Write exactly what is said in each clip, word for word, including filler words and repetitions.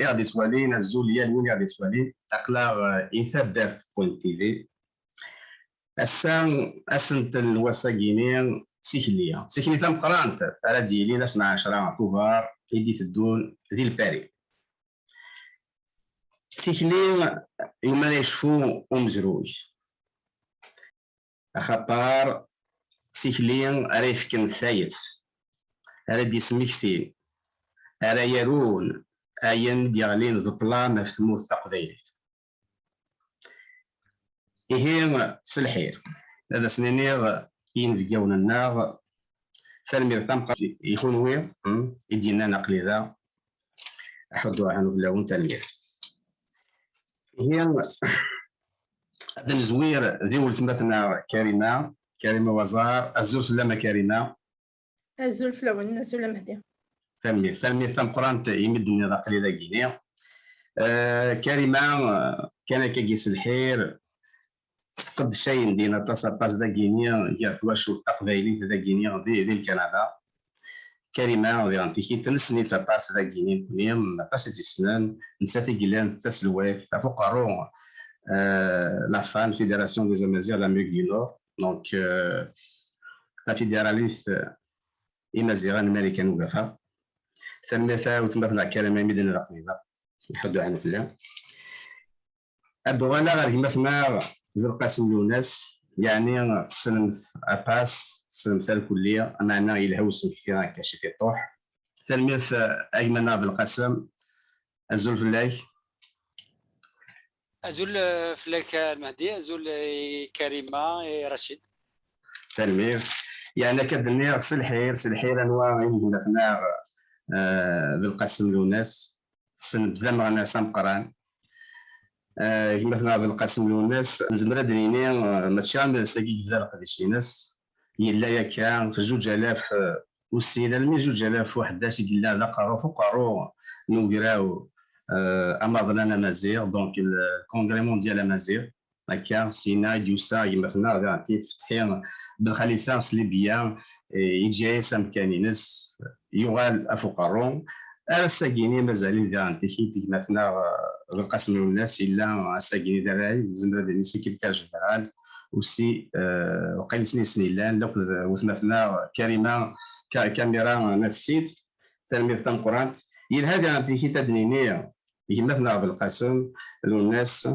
i ɣ-d-ittwalin, azul yal win i ɣ-d-ittwalin. Aql-aɣ, eh, i taddart point T V. Ass-a, asentel n wass-agi-ni, d tikli. D tikli tameqqrant ara d-yilin ass n ɛecra tubeṛ i d-iteddun di Lpari. Tikli iwumi ara yecfu umezruy. Axaṭer d tikli ara yefken tayet, ara d-yesmektin, ara yarun ayen i d-yeɣlin d ṭṭlam ɣef tmurt taqbaylit. Ihi, s lḥir, ad asen-iniɣ i yinebgawen-nneɣ, tanemmirt tameqqrant i kunwi, hmm, i d-yennan aql-i da. Aḥuddu aḥanu fell-awen, tanemmirt. Ihi, ad nezwir di weltma-tneɣ Karima, Karima Waẓar. Azul fell-am a Karima. Azul fell-awen, azul a Mehdi. Tanemmirt, tanemmirt tameqqrant imi d-tenniḍ aql-i dagini. Eh, Karima, eh, kan akkagi s lḥir, tqeddec ayendin aṭas, aṭas dagini gar twacult taqbaylit dagini di, di Lkanada. Karima, diɣen tikit, nessen-itt aṭas dagini nekni, aṭas i tt-yessnen, nettat i yellan d taselwayt ɣef uqerru, eh, la FAN, Fédération des Amaziɣ de l'Amérique du Nord, donc, eh, tafidiralit, eh, Imaziɣen n Marikan Ugafa. Tanemmirt a weltma-tneɣ Karima imi d-tenniḍ aql-i da. Iḥuddu aḥnu fell-am. Ad d-uɣaleɣ ɣer gma-tneɣ Belqasem Lwennas, yeɛni tessnemt aṭas, tessnemt alkulli, ameɛna yelha usmekti akka ciṭiṭuḥ. Tanemmirt a gma-nneɣ Belqasem, azul fell-ak. Azul, eh, fell-ak a Lmehdi, azul i Karima, i Racid. Tanemmirt. Yeɛni akka d-nniɣ s lḥir, s lḥir anwa i gma-tneɣ, eh, Belqasem Lwennas. Tessnem d ameɣnas ameqqran. Eh, gma-tneɣ Belqasem Lwennas, nezmer ad d-nini, eh, mačči am ass-agi i yebda leqdic-ines, yella yakka zuǧ alaf, eh, u sin almi zuǧ alaf u ḥdac i yella d aqerru f uqerru n ugraw, eh, amaḍlan amaziɣ, donc le Congrès Mondial Amaziɣ. Akka, syin-a i d-yusa gma-tneɣ daɣen Tfetḥi Ben Xalifa s Libya, eh, yeǧǧa-yas amkan-ines, yuɣal af uqerru. Ar ass-agi-ni mazal-it daɣen tikit gma-tneɣ, eh, Belqasem Lwennas yella ass-agi-ni d array, nezmer ad d-nini si quelques général, aussi, eh, waqil isem-nsen yellan, akked wetma-tneɣ Karima, Ka-, Kamira n At Ssid. Tanemmirt tameqqrant. Yelha daɣen tikit ad d-nini gma-tneɣ Belqasem Lwennas,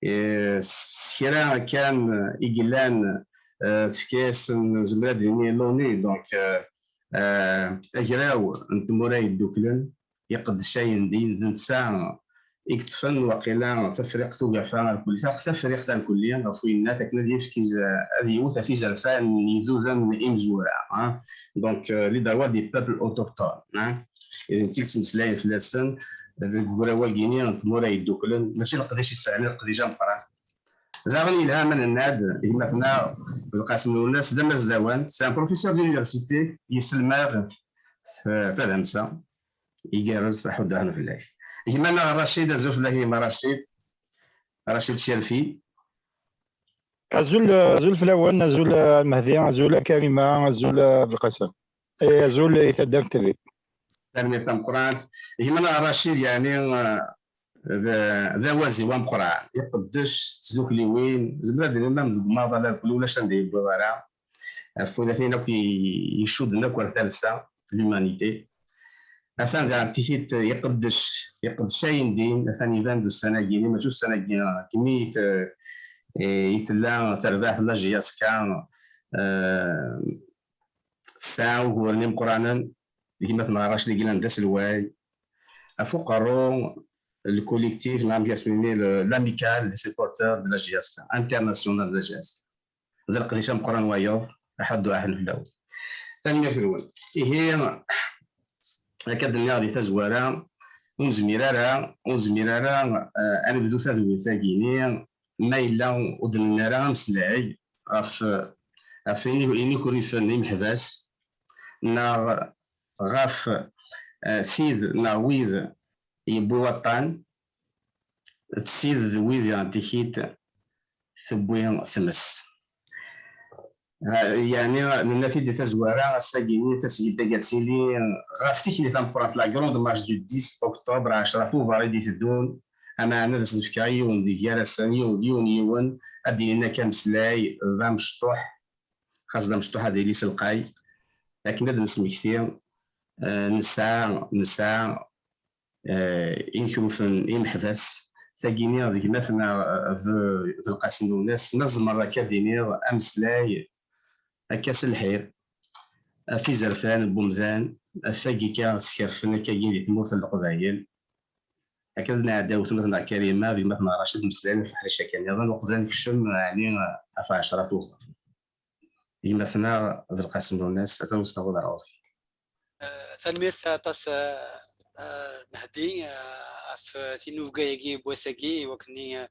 eh, s kra kan i yellan, eh, tefka-yasen, nezmer ad d-nini l'ONU, donc, eh, eh, agraw n tmura yedduklen, iqeddec ayendin, d netta i yeṭṭfen waqila Tafriqt Ugafa arkulli, taf-, Tafriqt arkulli, ɣef uyennat akken ad yefk iz-, ad yewwet ɣef izerfan n yiduden imezwura, ah. Donc, euh, les droits des peuples autochtones, ah. D netta i yettmeslayen fell-asen deg ugraw-agi-ni n tmura yedduklen, mačči leqdic i sɛan, leqdic ameqqran. Daɣen yelha ma nenna-d gma-tneɣ Belqasem Lwennas d amazdawan, c'est un professeur d'université, yesselmad, eh, tadamsa. Igerrez, aḥuddu aḥnu fell-ak. Gma-nneɣ Racid, azul fell-ak gma Racid. Racid Cerfi. Azul, azul fell-awen, azul a Mehdi, azul a Karima, azul a Belqasem. Eh, azul i taddart T V. Tanemmirt tameqqrant. Gma-nneɣ Racid, yeɛni, eh, d, d awaziw ameqqran. Iqeddec s tdukliwin, zemreɣ ad d-iniɣ, même deg umaḍal, akk ulac anda yewwiḍ ara. Ɣef win akken akk i, icudden akk ar talsa, l'humanité. Atan daɣen tikit iqeddec, iqeddec ayendin, atan iban-d ussan-agi, mačči ussan-agi, kemmi i t-, i tella terbaɛt la J S K, eh, tesɛa uguren imeqqranen, gma-tneɣ Racid i yellan d aselway, ɣef uqerru, le collectif, neɣ amek as-nini, le, l'amicale des supporters de la J S K, internationale de la J S K. D leqdic ameqqran wayeḍ, aḥuddu aḥen fell-awen. Tanemmirt-nwen. Ihi, akka d-nniɣ di tazwara, ur nezmir ara, ur nezmir ara, eh, ad nebdu tadwilt-agi-ni, ma yella ur d-nenni ara ameslay ɣef, ɣef ini-, inikurifen imeḥbas, neɣ ɣef, eh, tid neɣ wid yewwi waṭṭan, d tid d wid i tikit tewwi tmes. Yeɛni, nenna-t-id di tazwara, ass-agi-nni, tasgilt-agi ad tili ɣef tikli tameqqrant, la grande marche du dix octobre, ɛecra tubeṛ i d-iteddun. Ameɛna ad as-nefk yiwen deg gar-asen, yiwen, yiwen, yiwen, ad d-yini akka ameslay d amecṭuḥ, xas d amecṭuḥ ad yili s lqay, akken ad d-nesmekti, eh, nesɛa, nesɛa eh, inkrufen, imeḥbas, tagini d gma-tneɣ, eh, d, d Lqasim Lwennas, ma tzemreḍ akka ad d-tiniḍ ameslay akka s lḥir ɣef izerfan n wemdan, ɣef wagi akka skerfen akkagi di tmurt n Leqbayel. Akka ad nɛeddi i weltma-tneɣ Karima, d gma-tneɣ Racid, meslayen ɣef uḥric akka nniḍen, uqbel ad nekcem, ɛni, ɣef ɛecra tuẓa. Gma-tneɣ d Lqasim Lwennas, atan usaɣud ar ɣur-k. Eh, tanemmirt aṭas, eh, eh, Mehdi, eh, ɣef tinubga-agi n wass-agi, i wakken, eh,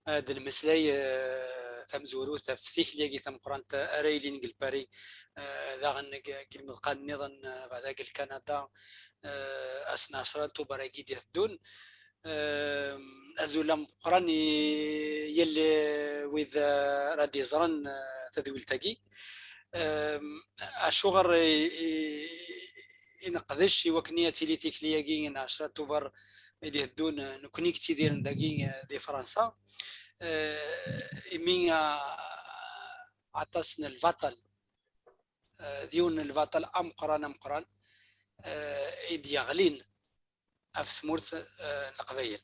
ad d-nemmeslay, eh, tamezwarut ɣef tikli-agi tameqqrant ara yilin deg Lpari, eh, daɣen deg, deg lmeḍqan nniḍen, eh, beɛda deg Lkanada, eh, ass n ɛecra n Tubeṛ-agi d-iteddun. Eh, azul ameqqran i yal, eh, wid, eh, ara d-yeẓren, eh, tadwilt-agi. Eh, acuɣer i, i, i neqdec i wakken ad tili tikli-agi n ɛecra Tubeṛ i d-iteddun, eh, nekkni yettidiren dagi, eh, di Fransa? Eh, imi, ah, aṭas n lbaṭel, eh, d yiwen n lbaṭel ameqqran, ameqqran, eh, i d-yeɣlin ɣef tmurt, eh, n Leqbayel.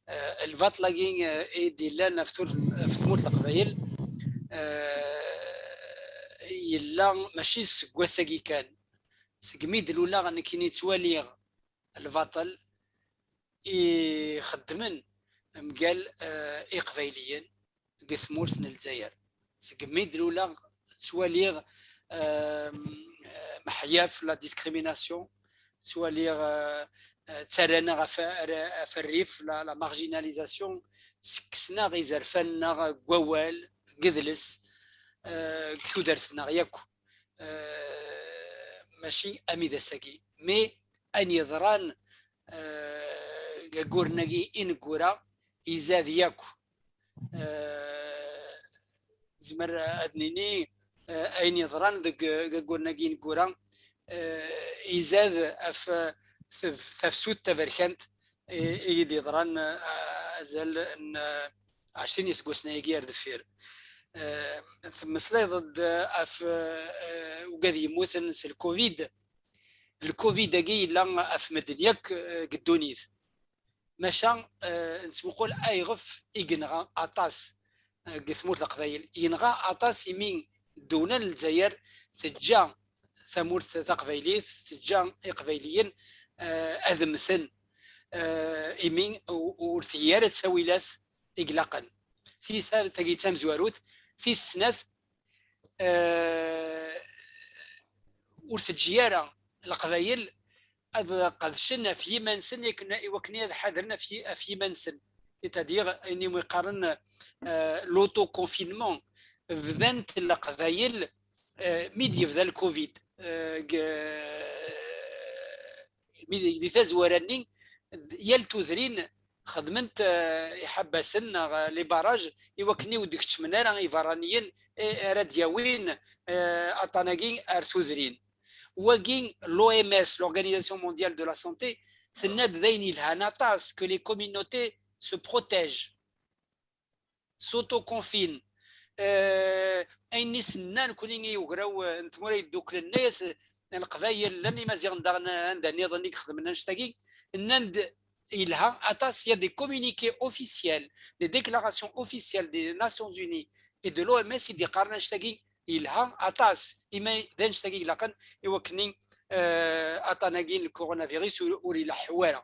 Eh, lbaṭel-agi, eh, i d-yellan ɣef tur-, ɣef tmurt n Leqbayel, eh, yella mačči seg wass-agi kan. Segmi d-luleɣ nekkini ttwaliɣ lbaṭel i xeddmen mgal, eh, Iqbayliyen deg tmurt n Lezzayer. Segmi d-luleɣ ttwaliɣ, eh, meḥyaf, la discrimination, ttwaliɣ, eh, eh, ttarran-aɣ ɣef, ɣef rrif, la, la marginalisation, ssekksen-aɣ izerfan-nneɣ deg wawal, deg idles, eh, deg tudert-nneɣ yakk. Eh, mačči am d ass-agi. Mais ayen yeḍran, eh, deg wagguren-agi ineggura, izad yakk. Eh, nezmer ad nini, eh, ayen yeḍran deg, deg wagguren-agi ineggura, eh, izad ɣef tef-, tafsut taberkant i, i yi-d-yeḍran, eh, azal n, eh, ɛecrin iseggasen-agi ar deffir. Eh, temmeslayeḍ-d ɣef, eh, ugad yemmuten s lcovid. Lcovid-agi yella ɣef medden yakk, eh, deg ddunit. Maca, eh, nettmuqul ayɣef i yenɣa aṭas, eh, deg tmurt n Leqbayel. Yenɣa aṭas imi ddewla n Lezzayer teǧǧa tamurt taqbaylit, teǧǧa Iqbayliyen, eh, ad mmten, eh, imi u-, ur tgi ara ttawilat i ilaqen. Ti ta-, tagi d tamezwarut. Tis snat, eh, ur teǧǧi ara Leqbayel ad qedcen ɣef yiman-nsen, akken, i wakken ad ḥadren ɣef yi-, ɣef yiman-nsen. C'est-à-dire, ayen iwumi qqaren, euh, l'autoconfinement. Bdant Leqbayel, euh, mi d-yebda lcovid, euh, deg, mi d-, di tazwara-nni, yal tudrin xedment, euh, iḥabbasen neɣ, euh, les barrages, i wakken ur d-keččmen ara iberraniyen, eh, ara d-yawin, euh, aṭṭan-agi ar tudrin. Wagi, l'O M S, l'Organisation Mondiale de la Santé, tenna-d d ayen yelhan aṭas, que les communautés se protègent, s'autoconfinent. Euh, ayen i s-nnan nekkni i ugraw, euh, n tmura yedduklen, nna-yas, euh, Leqbayel, llan Imaziɣen daɣen, euh, anda nniḍen i ixedmen annect-agi, nnan-d yelha aṭas, il y a des communiqués officiels, des déclarations officielles des Nations Unies et de l'O M S i d-iqqaren annect-agi yelha aṭas, imi d annect-agi ilaqen i wakken, eh, aṭṭan-agi n lkurunavirus ur, ur ileḥḥu ara.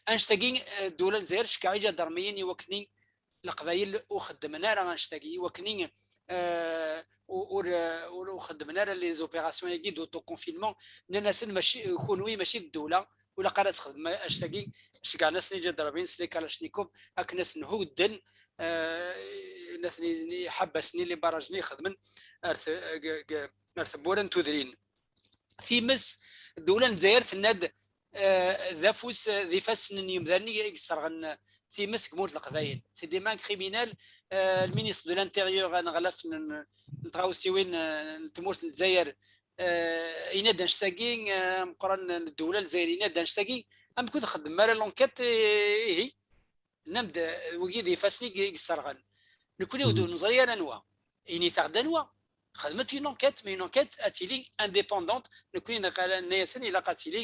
Annect-agi, eh, ddula n Lezzayer tceggeɛ iǧadarmiyen i wakken Leqbayel ur xeddmen ara annect-agi, i wakken, eh, ur, ur, ur, ur xeddmen ara les opérations-agi d'autoconfinement. Nnan-asen mačči, kunwi mačči d ddula, ur ilaq ara ad txedmem annect-agi. Ceggɛen-asen iǧadarmiyen s les kalachnikovs akken ad sen-hudden, eh, nnan-asen iḥabbasen-nni, les barrages-nni ixedmen ar t-, g-, g-, ar tewwura n tudrin. Times, ddula n Lezzayer tenna-d, eh, d afus, eh, d ifassen n yemdanen i, i yesserɣen, eh, times deg tmurt n Leqbayel. C'est des mains criminelles. Euh, le ministre de l'Intérieur, aneɣlaf n, n, n tɣawsiwin, euh, n tmurt n Lezzayer, euh, yenna-d annect-agi, euh, ameqqran n ddewla n Lezzayer yenna-d annect-agi, amek ur txeddmem ara l'enquête? Ihi, nnan-d, euh, wigi d ifassen i i yesserɣen. Nekkni ur neẓri ara anwa. Init-aɣ-d anwa. Xedmet une enquête, mais une enquête ad tili indépendante. Nekkni nna-yasen ilaq ad tili,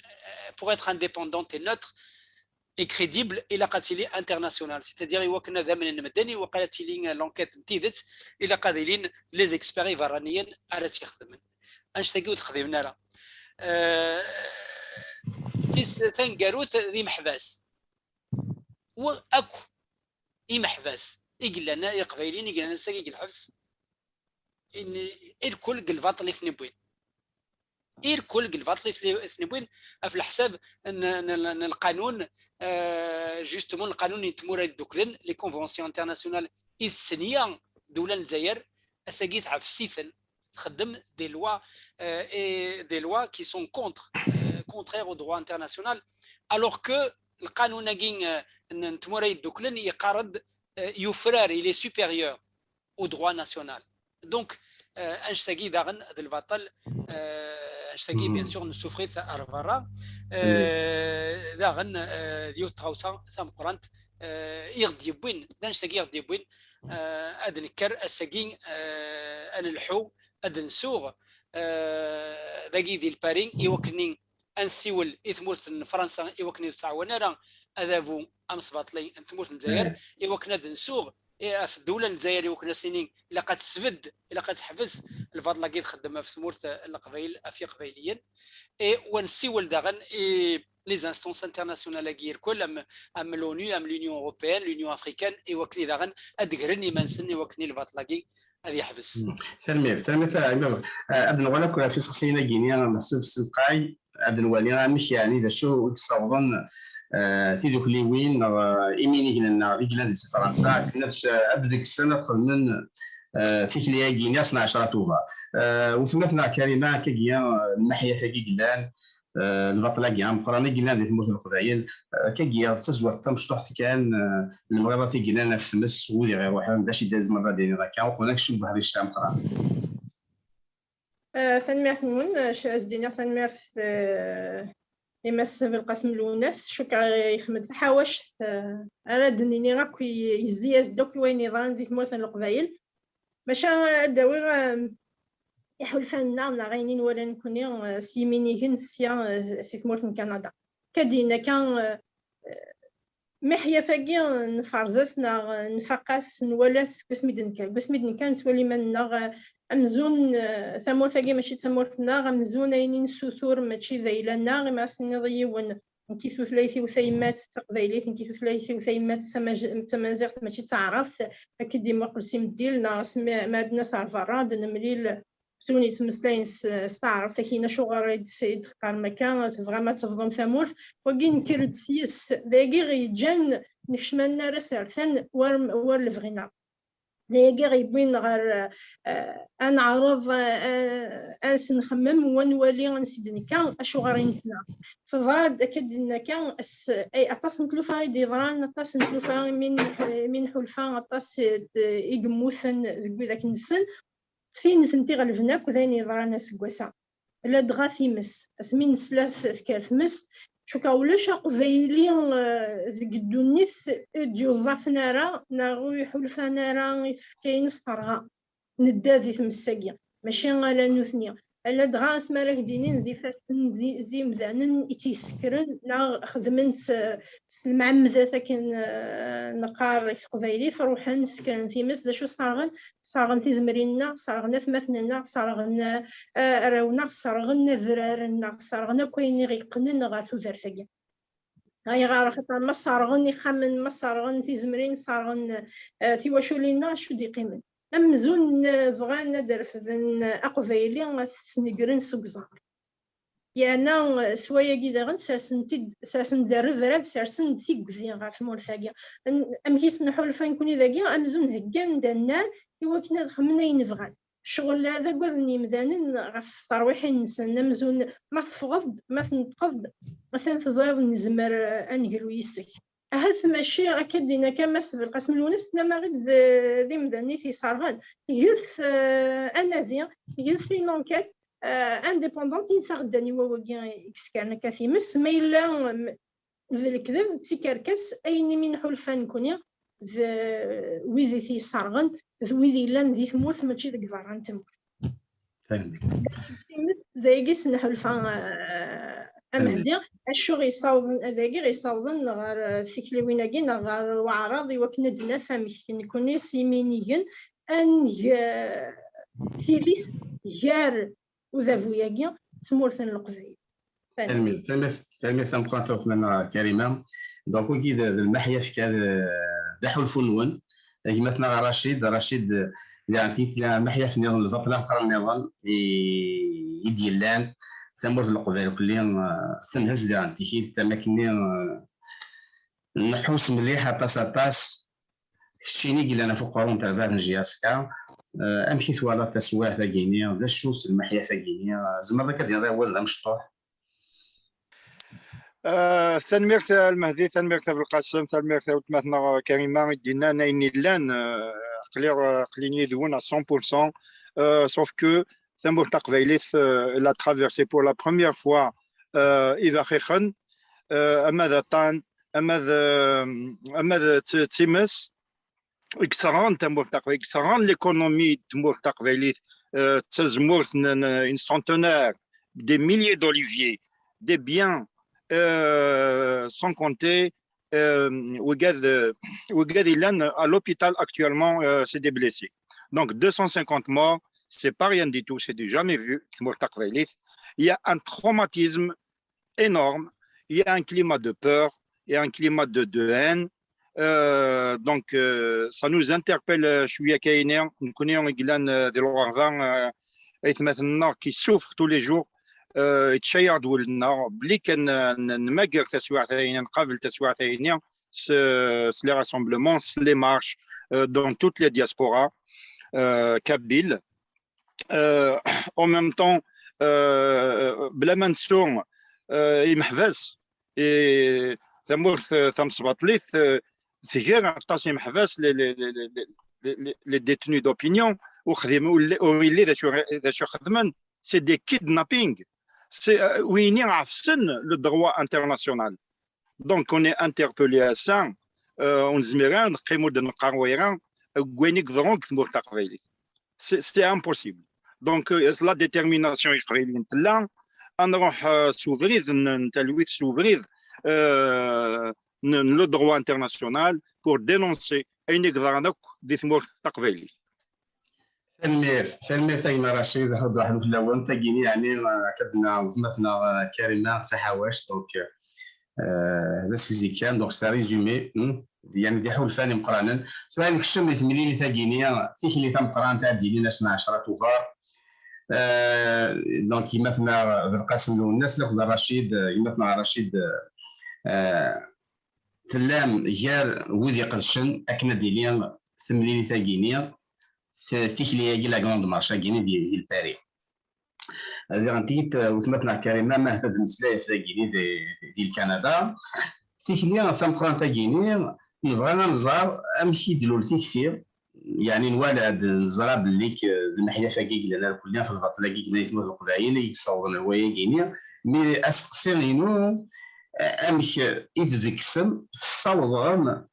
euh, pour être indépendante et neutre et crédible, ilaq ad tili internationale. C'est-à-dire, i wakken ad amnen medden, i wakken ad tili l'enquête n tidet, ilaq ad ilin les experts iberraniyen ara tt-ixedmen. Annect-agi ur t-xdimen ara. Euh, tis taneggarut d imeḥbas. Wa akk imeḥbas i yellan, iqbayliyen i yellan ass-agi deg lḥebs, in-, irkul deg lbaṭel i ten-iwwin. Irkul deg lbaṭel i ten-, i ten-iwwin, ɣef leḥsab n, n, n lqanun, euh, justement, lqanun n tmura yedduklen, les conventions internationales i tessenya ddewla n Lezzayer, ass-agi tɛefs-iten, txeddem des lois, euh, et des lois qui sont contre, euh, contraires au droit international, alors que lqanun-agi, euh, n, n tmura yedduklen yeqqar-d, euh, yufrar, il est supérieur au droit national. Donc, euh, annect-agi daɣen d lbaṭel, euh, annect-agi, bien sûr, nessufeɣ-it ar berra. Euh, daɣen, euh, d yiwet n tɣawsa tameqqrant, euh, i ɣ-d-yewwin, d annect-agi i ɣ-d-yewwin, euh, ad nekker ass-agi, euh, ad nelḥu, ad nsuɣ, euh, dagi di Lpari, i wakken ad nsiwel i tmurt n Fransa i wakken ur tettɛawan ara adabu amesbaṭli n tmurt n Lezzayer, i wakken ad nsuɣ, eh, ɣef ddewla n Lezzayer, i wakken ad s-nini ilaq ad tesbedd, ilaq ad teḥbes lbaṭel-agi txeddem ɣef tmurt n Leqbayel, ɣef Yiqbayliyen. Et wa nsiwel daɣen i les instances internationales-agi irkul, am, am l'ONU, am l'Union européenne, l'Union africaine, i wakken daɣen ad d-gren iman-nsen, i wakken lbaṭel-agi ad yeḥbes. Tanemmirt, tanemmirt a Ɛimir. Eh, ad nuɣal akk ɣef iseqsiyen-agi-nni, meḥsub s lqay, ad nwali amek, yeɛni, d acu i yessawḍen, eh, tidukliwin neɣ, eh, iminigen-nneɣ d i yellan di Fransa, akken ad, ad deg-sen ad xedmen, eh, tikli-agi-nni ass n ɛecra Tubeṛ. Eh, weltma-tneɣ Karima, akkagi, eh, lmeḥyaf-agi i yellan, eh, lbaṭel-agi ameqqran i yellan di tmurt n Leqbayel, eh, akkagi, d tazwart tamecṭuḥt kan, eh, lemɣiḍat i yellan ɣef tmes, wid i ɣ-iruḥen, d acu i d-tzemreḍ ad d-tiniḍ akka, uqbel ad nekcem deg uḥric ameqqran? Eh, tanemmirt-nwen, eh, sh-, ad s-d-iniɣ tanemmirt, eh, i Mass Belqasem Lwennas, cukkeɣ yexdem-d taḥawact, eh, ara d-nini akk i-, yezzi-as-d akk i wayen yeḍran di tmurt n Leqbayel. Maca ad d-awiɣ, eh, iḥulfan-nneɣ neɣ ayen i nwala nekkni, eh, s yiminigen sya, eh, si tmurt n Kanada. Akka d-yenna kan, eh, miḥyaf-agi nferẓ-as neɣ nfaq-as, nwala-t seg wasmi d-nekker. Seg wasmi d-nekker nettwali iman-nneɣ, eh, amzun, eh, tamurt-agi mačči d tamurt-nneɣ, amzun ayen i nessutur mačči d ayla-nneɣ, imi as-tiniḍ i yiwen, nekk i tutlayt-iw tayemmat d taqbaylit, nekk i tutlayt-iw tayemmat d tamaj-, d tamaziɣt, mačči d taɛrabt, ad k-id-imuqel s imeddil, neɣ s ma, ma ad d-nas ar berra, ad nemlil s win yettmeslayen s, s taɛrabt, akin acuɣer i d-, i d-teqqarem akka, tebɣam ad tebḍum tamurt, wagi nekker-d s-yes, d ayagi i ɣ-yeǧǧan nekcem annar asertan war, war lebɣi-nneɣ. D ayagi i ɣ-yewwin ɣer, eh, ad neɛreḍ, eh, ad s-nxemmem, wa nwali ansi d-nekka, acuɣer i nekna. Teḍra-d, akka d-nenna akka, ass, ay, aṭas n tlufa i d-yeḍran, aṭas n tlufa imi n-, imi nḥulfa, aṭas, eh, i yemmuten deg widak nessen. Tin nitenti ɣelben akk d ayen yeḍran aseggas-a. Ladɣa times, asmi nesla t-, tekker tmes, cukkeɣ ulac aqbayli, eh, deg ddunit i d-yuẓafen ara, neɣ ur iḥulfan ara i tfekka-ines terɣa. Nedda di tmes-agi, mačči ala nutni. Ladɣa asmi ara k-d-inin d ifassen d, d imdanen i tt-yessekren, neɣ xedmen s, s lemɛemdat akken, eh, neqqar deg teqbaylit, ruḥen, sekren times, d acu sserɣen? Sserɣen tizemrin-nneɣ, sserɣen atmaten-nneɣ, sserɣen, eh, arraw-nneɣ, sserɣen adrar-nneɣ, sserɣen akk ayen i ɣ-yeqqnen ɣer tudert-agi. Ayɣer? Axaṭer ma sserɣen ixxamen, ma sserɣen tizemrin, sserɣen, eh, tiwaculin-nneɣ, acu d-yeqqimen? Amzun, eh, bɣan ad refden aqbayli, ad t-snegren s uẓar. Yerna, eh, s wayagi daɣen sersen-t-id, sersen-d rrebrab, sersen-d tigdi ɣer tmurt-agi. N-, amek i s-nḥulfa nekkni dagi? Amzun heggan-d annar i wakken ad xemmen ayen bɣan. Ccɣel-a d agad n yimdanen ɣef terwiḥin-nsen, amzun ma teffɣeḍ-d, ma tneṭqeḍ-d, atan teẓriḍ nezmer, eh, ad neglu yis-k. Ahat mačči akka d-yenna kan Mass Belqasem Lwennas, tennam-aɣ-d d, d imdanen i t-yesserɣen. Get, eh, anadi, get une enquête, eh, indépendante i taɣeddan i wawagi i yeskaren akka times, ma yella, mm, d lekdeb, d tikerkas, ayen imi nḥulfa nekkni d wid i t-yesserɣen, d wid yellan di tmurt, mačči deg berra n tmurt. Tanemmirt. Dayagi s-nḥulfa, eh, a Mehdi, acu ɣ-yessawḍen, dayagi ɣ-yessawḍen ɣer, eh, tikliwin-agi neɣ ɣer waɛraḍ i wakken ad d-naf amek nekkni s yiminigen ad neg, eh, tilist gar udabu-agi d tmurt n Leqbayel. Tanemmirt. Tanemmirt, tanemmirt, tanemmirt tameqqrant a weltma-nneɣ Karima. Donc, wagi d, d lmeḥya fkan, d, d aḥulfu-nwen. Gma-tneɣ Racid, Racid, eh, diɣen tila lmeḥya nniḍen, lbaṭel ameqqran nniḍen i, i d-yellan. Tamurt n Leqbayel ukelli, eh, tenhez diɣen tikid, am akken-nni, eh, nḥus mliḥ aṭas, aṭas. Keččini i yellan ɣef uqerru n terbaɛt n J S K, eh, amek i twalaḍ taswiɛt-agi-nni? D acu-tt lmeḥya-agi-nni? Tzemreḍ akka d-tiniḍ awal d amecṭuḥ? Eh, tanemmirt a Lmehdi, tanemmirt a Belqasem, tanemmirt a weltma-tneɣ Karima i d-yennan ayen yellan. Eh, aql-i, aql-i yid-wen à cent pour cent, eh, sauf que tamurt taqbaylit, eh, elle a traversé pour la première fois, eh, ibaxixen, eh, ama d aṭṭan, ama d, ama d t-, times, i yesserɣen tamurt taqbaylit, i yesserɣen l'économie n tmurt taqbaylit, eh, d tazemmurt n, n, une centenaire, des milliers d'oliviers, des biens, euh, sans compter, euh, wigad, euh, wigad yellan à l'hôpital actuellement, euh, c'est des blessés. Donc deux cent cinquante morts, c'est pas rien du tout, c'est du jamais vu, tmurt taqbaylit. Il y a un traumatisme énorme. Il y a un climat de peur, il y a un climat de, de haine. Euh, donc, euh, ça nous interpelle, euh, cwiya kayni, nekkni i yellan, euh, di Lɣerba, euh, aytmaten-nneɣ qui souffrent tous les jours, euh, yettcayaṛ-d wul-nneɣ belli kan, euh, n-, nmager taswiɛt-ayni, nqabel taswiɛt-ayni s, s les rassemblements, s les marches, euh, dans toutes les diasporas, euh, kabyles. Euh, en même temps, euh, bla ma nettu, euh, imeḥbas, i tamurt, euh, tamesbaṭlit, euh, tger aṭas imeḥbas, les, les, les détenus d'opinion, ur xdim-, ur yelli d acu, d acu xedmen, c'est des kidnappings. C'est, euh, wini ɛefsen le droit international. Donc, on est interpellé à ça. Euh, ur nezmir ara ad neqqim ur d-neqqar wayra deg wayen i yeḍran deg tmurt taqbaylit. C'est, c'est impossible. Donc, euh, la détermination iqbayliyen tella, ad nruḥ, euh, s ubrid n, n talwit, s ubrid, euh, n, n le droit international pour dénoncer ayen i yeḍran akk di tmurt taqbaylit. Tanemmirt, tanemmirt a gma Racid, ḥudd waḥlu fell-awen, tagini, yeɛni, eh, akka d-tenna weltma-tneɣ, eh, Karima Taḥawact, donc, eh, d asegzi kan, donc c'est un résumé, hmm, yeɛni d iḥulfan imeqqranen. Tura nekcem di temlilit-agi-ni, tikli tameqqrant ad d-yilin ass n ɛecra Tubeṛ. Eh, donc, yemma-tneɣ Belqasem Lwennas akked Racid, eh, yemma-tneɣ Racid, eh, tellam gar wid iqedcen akken ad d-tili temlilit-agi-ni, t-, tikli-agi, la grande marche-agi-ni di, di Lpari. Diɣen tigit, eh, weltma-tneɣ Karima, ma ahat ad d-nemmeslay ɣef dagi-ni di, di Lkanada. Tikli tameqqrant-agi-ni, nebɣa ad nẓer amek i d-tlul tikti, yeɛni nwala-d, neẓra belli k-, d lmeḥyaf-agi i yellan irkelli ɣef lbaṭel-agi i yellan i tmurt n Leqbayel i yessawḍen ɣer wayagi-ni. Mi asteqsi-inu, eh, amek i d-deg-sen tessawḍem,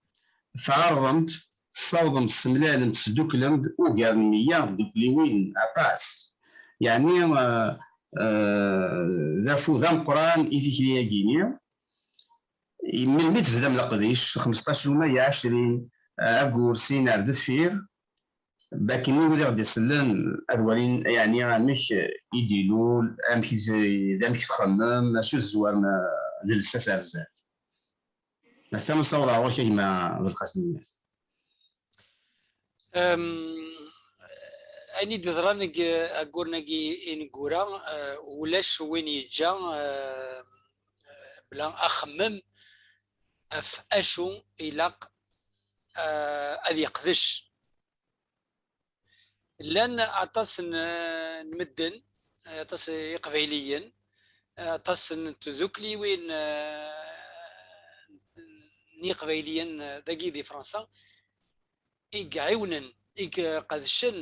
tɛerḍemt, tessawḍemt, tessemlalemt, tesduklemt ugar n meyya tdukliwin, aṭas. Yeɛni, eh, eh, d afud ameqqran i tikli-agi-ni. Melmi tebdam leqdic? Xmesṭac yuma, ya ɛecrin, eh, aggur, sin ar deffir, bakken i wid i ɣ-d-isellen ad walin, yeɛni, amek i d-ilul, amek i t-, d amek i txemmem, acu tezwarem, eh, d lsas ar zdat. Atan nessaweḍ ɣer ɣur-k a gma Belqasem Lwennas. Em, ayen i d-yeḍran deg agguren-agi ineggura, eh, ulac win yeǧǧa, eh, bla axemmem ɣef acu ilaq, eh, ad yeqdec. Llan aṭas n, n medden, aṭas n Iqbayliyen, aṭas n tdukliwin, eh, n n Yiqbayliyen, eh, dagi di Fransa, i iɛiwnen, i iqedcen,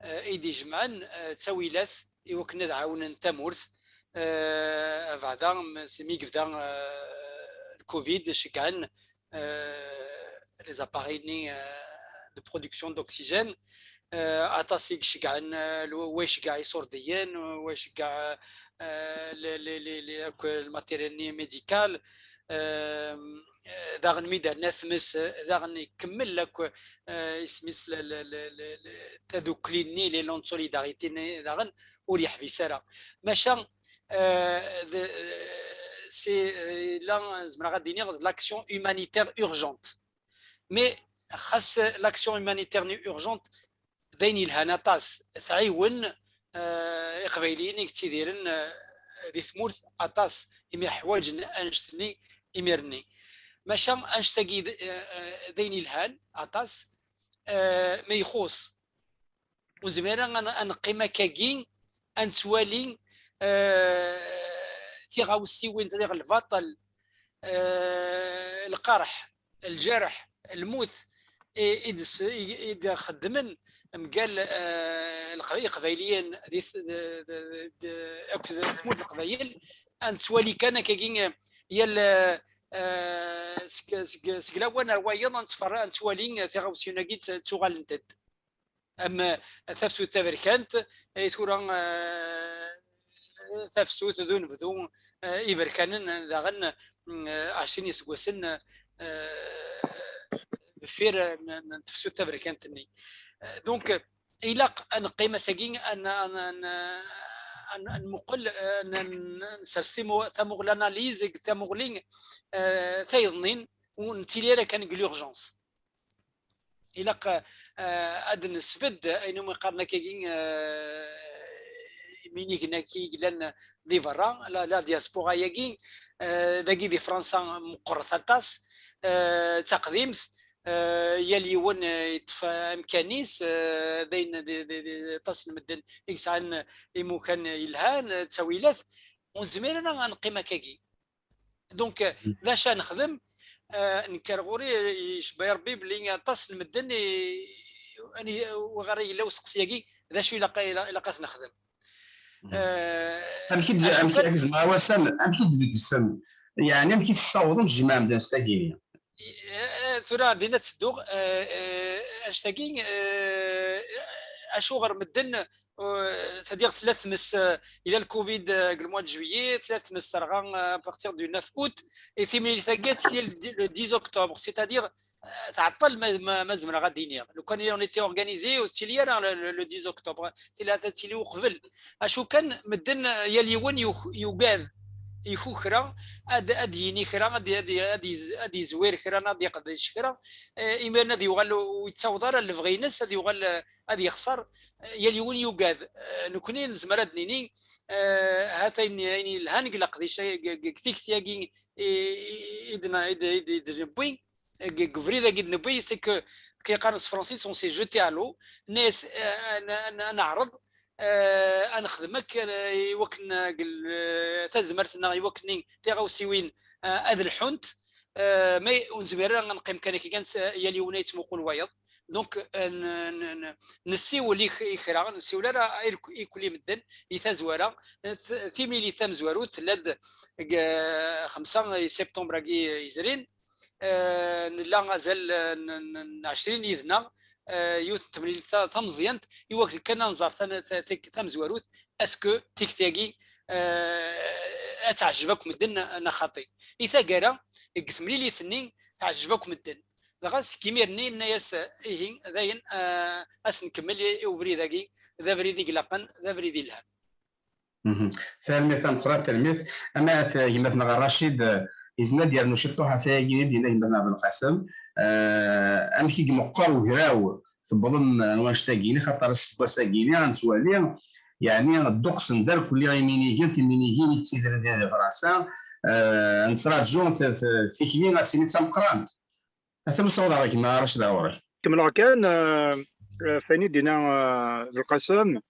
eh, i d-ijemɛen, eh, ttawilat i wakken ad ɛawnen tamurt, eh, abeɛda m-, s-, mi yebda, eh, le covid, ceggɛen, eh, les appareils-nni, eh, de production d'oxygène, eh, aṭas i iceggɛen, eh, lw-, wa iceggeɛ iṣurdiyen, wa iceggeɛ, eh, le, le, le, le, akk le matériel-nni médical, eh, daɣen mi d-terna tmes, daɣen ikemmel akk, eh, isem-is le, le, le, le, le, tadukli-nni, l'élan de solidarité-nni, daɣen ur yeḥbis ara. Maca, eh, de, eh, c'est, eh, là, zemreɣ ad d-iniɣ de l'action humanitaire urgente. Mais xas l'action humanitaire-nni urgente, d ayen yelhan aṭas, tɛiwen, eh, Iqbayliyen i yettidiren, eh, di tmurt aṭas, imi ḥwaǧen annect-nni imir-nni. Maca annect-agi d, eh, eh, d ayen yelhan aṭas, eh, ma ixuṣ, ur nezmir ara ad n-, ad neqqim akkagi, ad nettwali, eh, tiɣawsiwin, tadiɣ lbaṭel, eh, lqerḥ, lǧerḥ, lmut, i, i d-, i, i d-xeddmen mgal, eh, leq-, Iqbayliyen di t-, d, d, d, akked tmurt n Leqbayel, ad nettwali kan akkagi, eh, yal, eh, seg, seg, seg lawan ar wayeḍ, ad nettfer-, ad nettwali tiɣawsiwin-agi tt-, ttuɣalent-d. Am, eh, tafsut taberkant, eh, tura, eh, tafsut d unebdu, eh, iberkanen daɣen, mm, eh, ɛecrin iseggasen, eh, deffir, eh, n, n tefsut taberkant-nni. Eh, donc, ilaq ad neqqim ass-agi, ad n-, ad n-, ad n-, ad n-, ad nmuqel, eh, ad n-, ad nsers timu-, tamuɣli, analyse deg tamuɣli, eh, tayeḍnin, ur nettili ara kan deg l'urgence. Ilaq, eh, ad nesbedd ayen umi qqaren akkagi, eh, iminigen-agi yellan di berra, la, la diaspora-agi, eh, dagi di Fransa meqqret aṭas, eh, d taqdimt, eh, yal yiwen, eh, yeṭṭef amkan-is, eh, d ayen di, di, di, aṭas n medden i yesɛan imukan yelhan, eh, ttawilat, ur nezmir ara ad neqqim akkagi. Donc, euh, d acu ad nexdem? Euh, nekk ar ɣur-i, icebba-yi Rebbi belli aṭas n medden i, ani, wɣer yella useqsi-agi, d acu ilaq, ilaq, ilaq ad t-nexdem? Mhm. Euh, Amek i d-, acu amek i kan d-, amek i d-tbeggessem? Yeɛni, amek i tessawḍem tjemɛem-d anect-agi-nni? Eh, eh, tura dinna ttedduɣ, eh, eh, anect-agi, eh, acuɣer medden, eh, c'est-à-dire tella tmes, eh, ila le covid, eh, deg le mois de juillet, tella tmes terɣa, eh, à partir du neuf août, et timlilit-agi ad tili le di-, le dix octobre, c'est-à-dire, eh, tɛeṭṭel ma, ma, ma zemreɣ ad d-iniɣ. Lukan on était organisé, ur tettili ara le, le, le dix octobre, tili ad tili uqbel. Acu kan, medden, eh, yal yiwen yuk-, yugad, ikukra, ad, ad d-yini kra, ad, ad, ad, yez-, ad yezwir kra, ad yeqdec kra, eh, imiren ad yuɣal ur yettaweḍ ara lebɣi-ines, ad yuɣal, eh, ad yexṣer, eh, yal yiwen yugad. Eh, nekkni nezmer ad d-nini, eh, hat ayen, ayen yelhan deg leqdic, deg, deg tikti-agi i, i, i d-, i d-, i d-, i d-newwi, deg, deg ubrid-agi d-newwi, c'est que, akken yeqqaren s tefransist, on s'est jeté à l'eau, nna-yas, eh, ad, ad, ad neɛreḍ, eh, ad nexdem akka, eh, i wakken, eh, deg l-, eh, tazmert-nneɣ, i wakken tiɣawsiwin, eh, ad lḥunt, eh, mais ur nezmir ara ad neqqim kan akka, kan, eh, yal yiwen ad yettmuqul wayeḍ. Donc, eh, n-, n-, n-, nessiwel i k-, i kra, nessiwel ara i k-, i kul i medden, i tazwara, eh, t-, timlilit tamezwarut tella-d deg, eh, xemsa i septembre-agi yezrin, eh, nella azal, eh, n, n, n ɛecrin yid-neɣ, eh, yiwet n temlilit ta-, tameẓyant, i wakken kan ad nẓer ta-, ta-, ta-, tamezwarut, est-ce que tikti-agi, eh, ad teɛjeb akk medden neɣ xaṭi? I taggara, deg temlilit-nni, teɛjeb akk medden. Dɣa seg imir-nni, nenna-yas, ihi, dayen, eh, ad s-nkemmel i, i ubrid-agi, d abrid i ilaqen, d abrid yelhan. Mhm. Tanemmirt tameqqrant, tanemmirt. Amat, eh, gma-tneɣ Racid, eh, yezmer ad d-yernu ciṭṭuḥ ɣef wayagi i d-yenna gma-tneɣ Belqasem. Eh, amek i imeqqer ugraw, tewwḍem, eh, ar wanect-agi-ni, xaṭer aseggas-agi-ni, ad nettwali, yeɛni, ddeqs n darkli iminigen, timinigin i yettidiren di Fransa, eh, nettraǧu t-, t-, tikli ad tili d tameqqrant. Atan usawaḍ ɣer gma Racid ar ɣur-k. Kemmleɣ kan, euh, euh, f ayen i d-yenna, euh, Belqasem.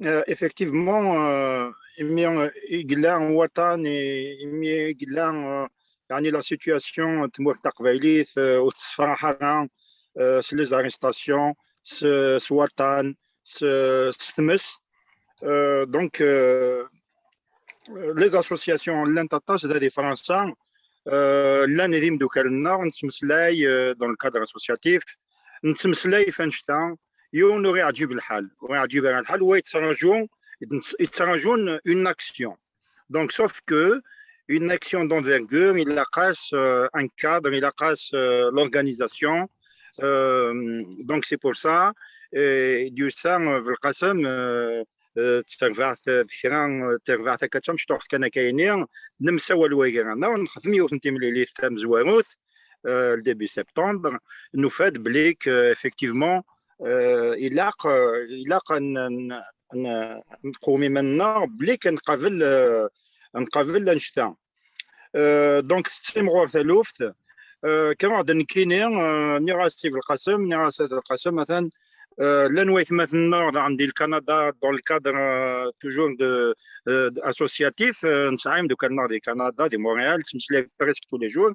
Euh, effectivement, euh, imi, euh, i yella waṭan, i, imi i yella, euh, يعني la situation n tmurt taqbaylit, euh, ur tessefraḥ ara, euh, s les arrestations, s, s waṭṭan, s, s tmes. Euh, donc, euh, les associations llant aṭas da di Fransa, euh, llan d imeddukal-nneɣ, nettmeslay, euh, dans le cadre associatif, nettmeslay f annect-a, yiwen ur iɛǧib lḥal, ur iɛǧib ara lḥal, wa yettraǧu, yettraǧun une action. Donc, sauf que une action d'envergure, ilaq-as, euh, un cadre, ilaq-as, euh, l'organisation. Euh, donc, c'est pour ça, euh, d-yusa, euh, Belqasem, euh, euh, d tarbaɛt, euh, d kra, euh, d tarbaɛt akka d tamecṭuḥt kan akka-yini, nemsawal wagi-nneɣ, nexdem yiwet n timlilit tamezwarut, euh, le début septembre, nufa-d belli que, euh, effectivement, euh, ilaq, euh, ilaq ad n-, ad n-, ad n-, ad nqewwem iman-nneɣ belli kan nqabel, euh, ad nqabel annect-a. Euh, donc, tettimɣur taluft. Euh, kkreɣ-d nekkini, euh, nniɣ-as i Belqasem, nniɣ-as a Belqasem, atan, euh, llan waytmaten-nneɣ daɣen di Lkanada, dans le cadre, euh, toujours de, euh, de associatif, euh, nesɛa imeddukal-nneɣ di Kanada, di Montréal, nettmeslay presque tous les jours.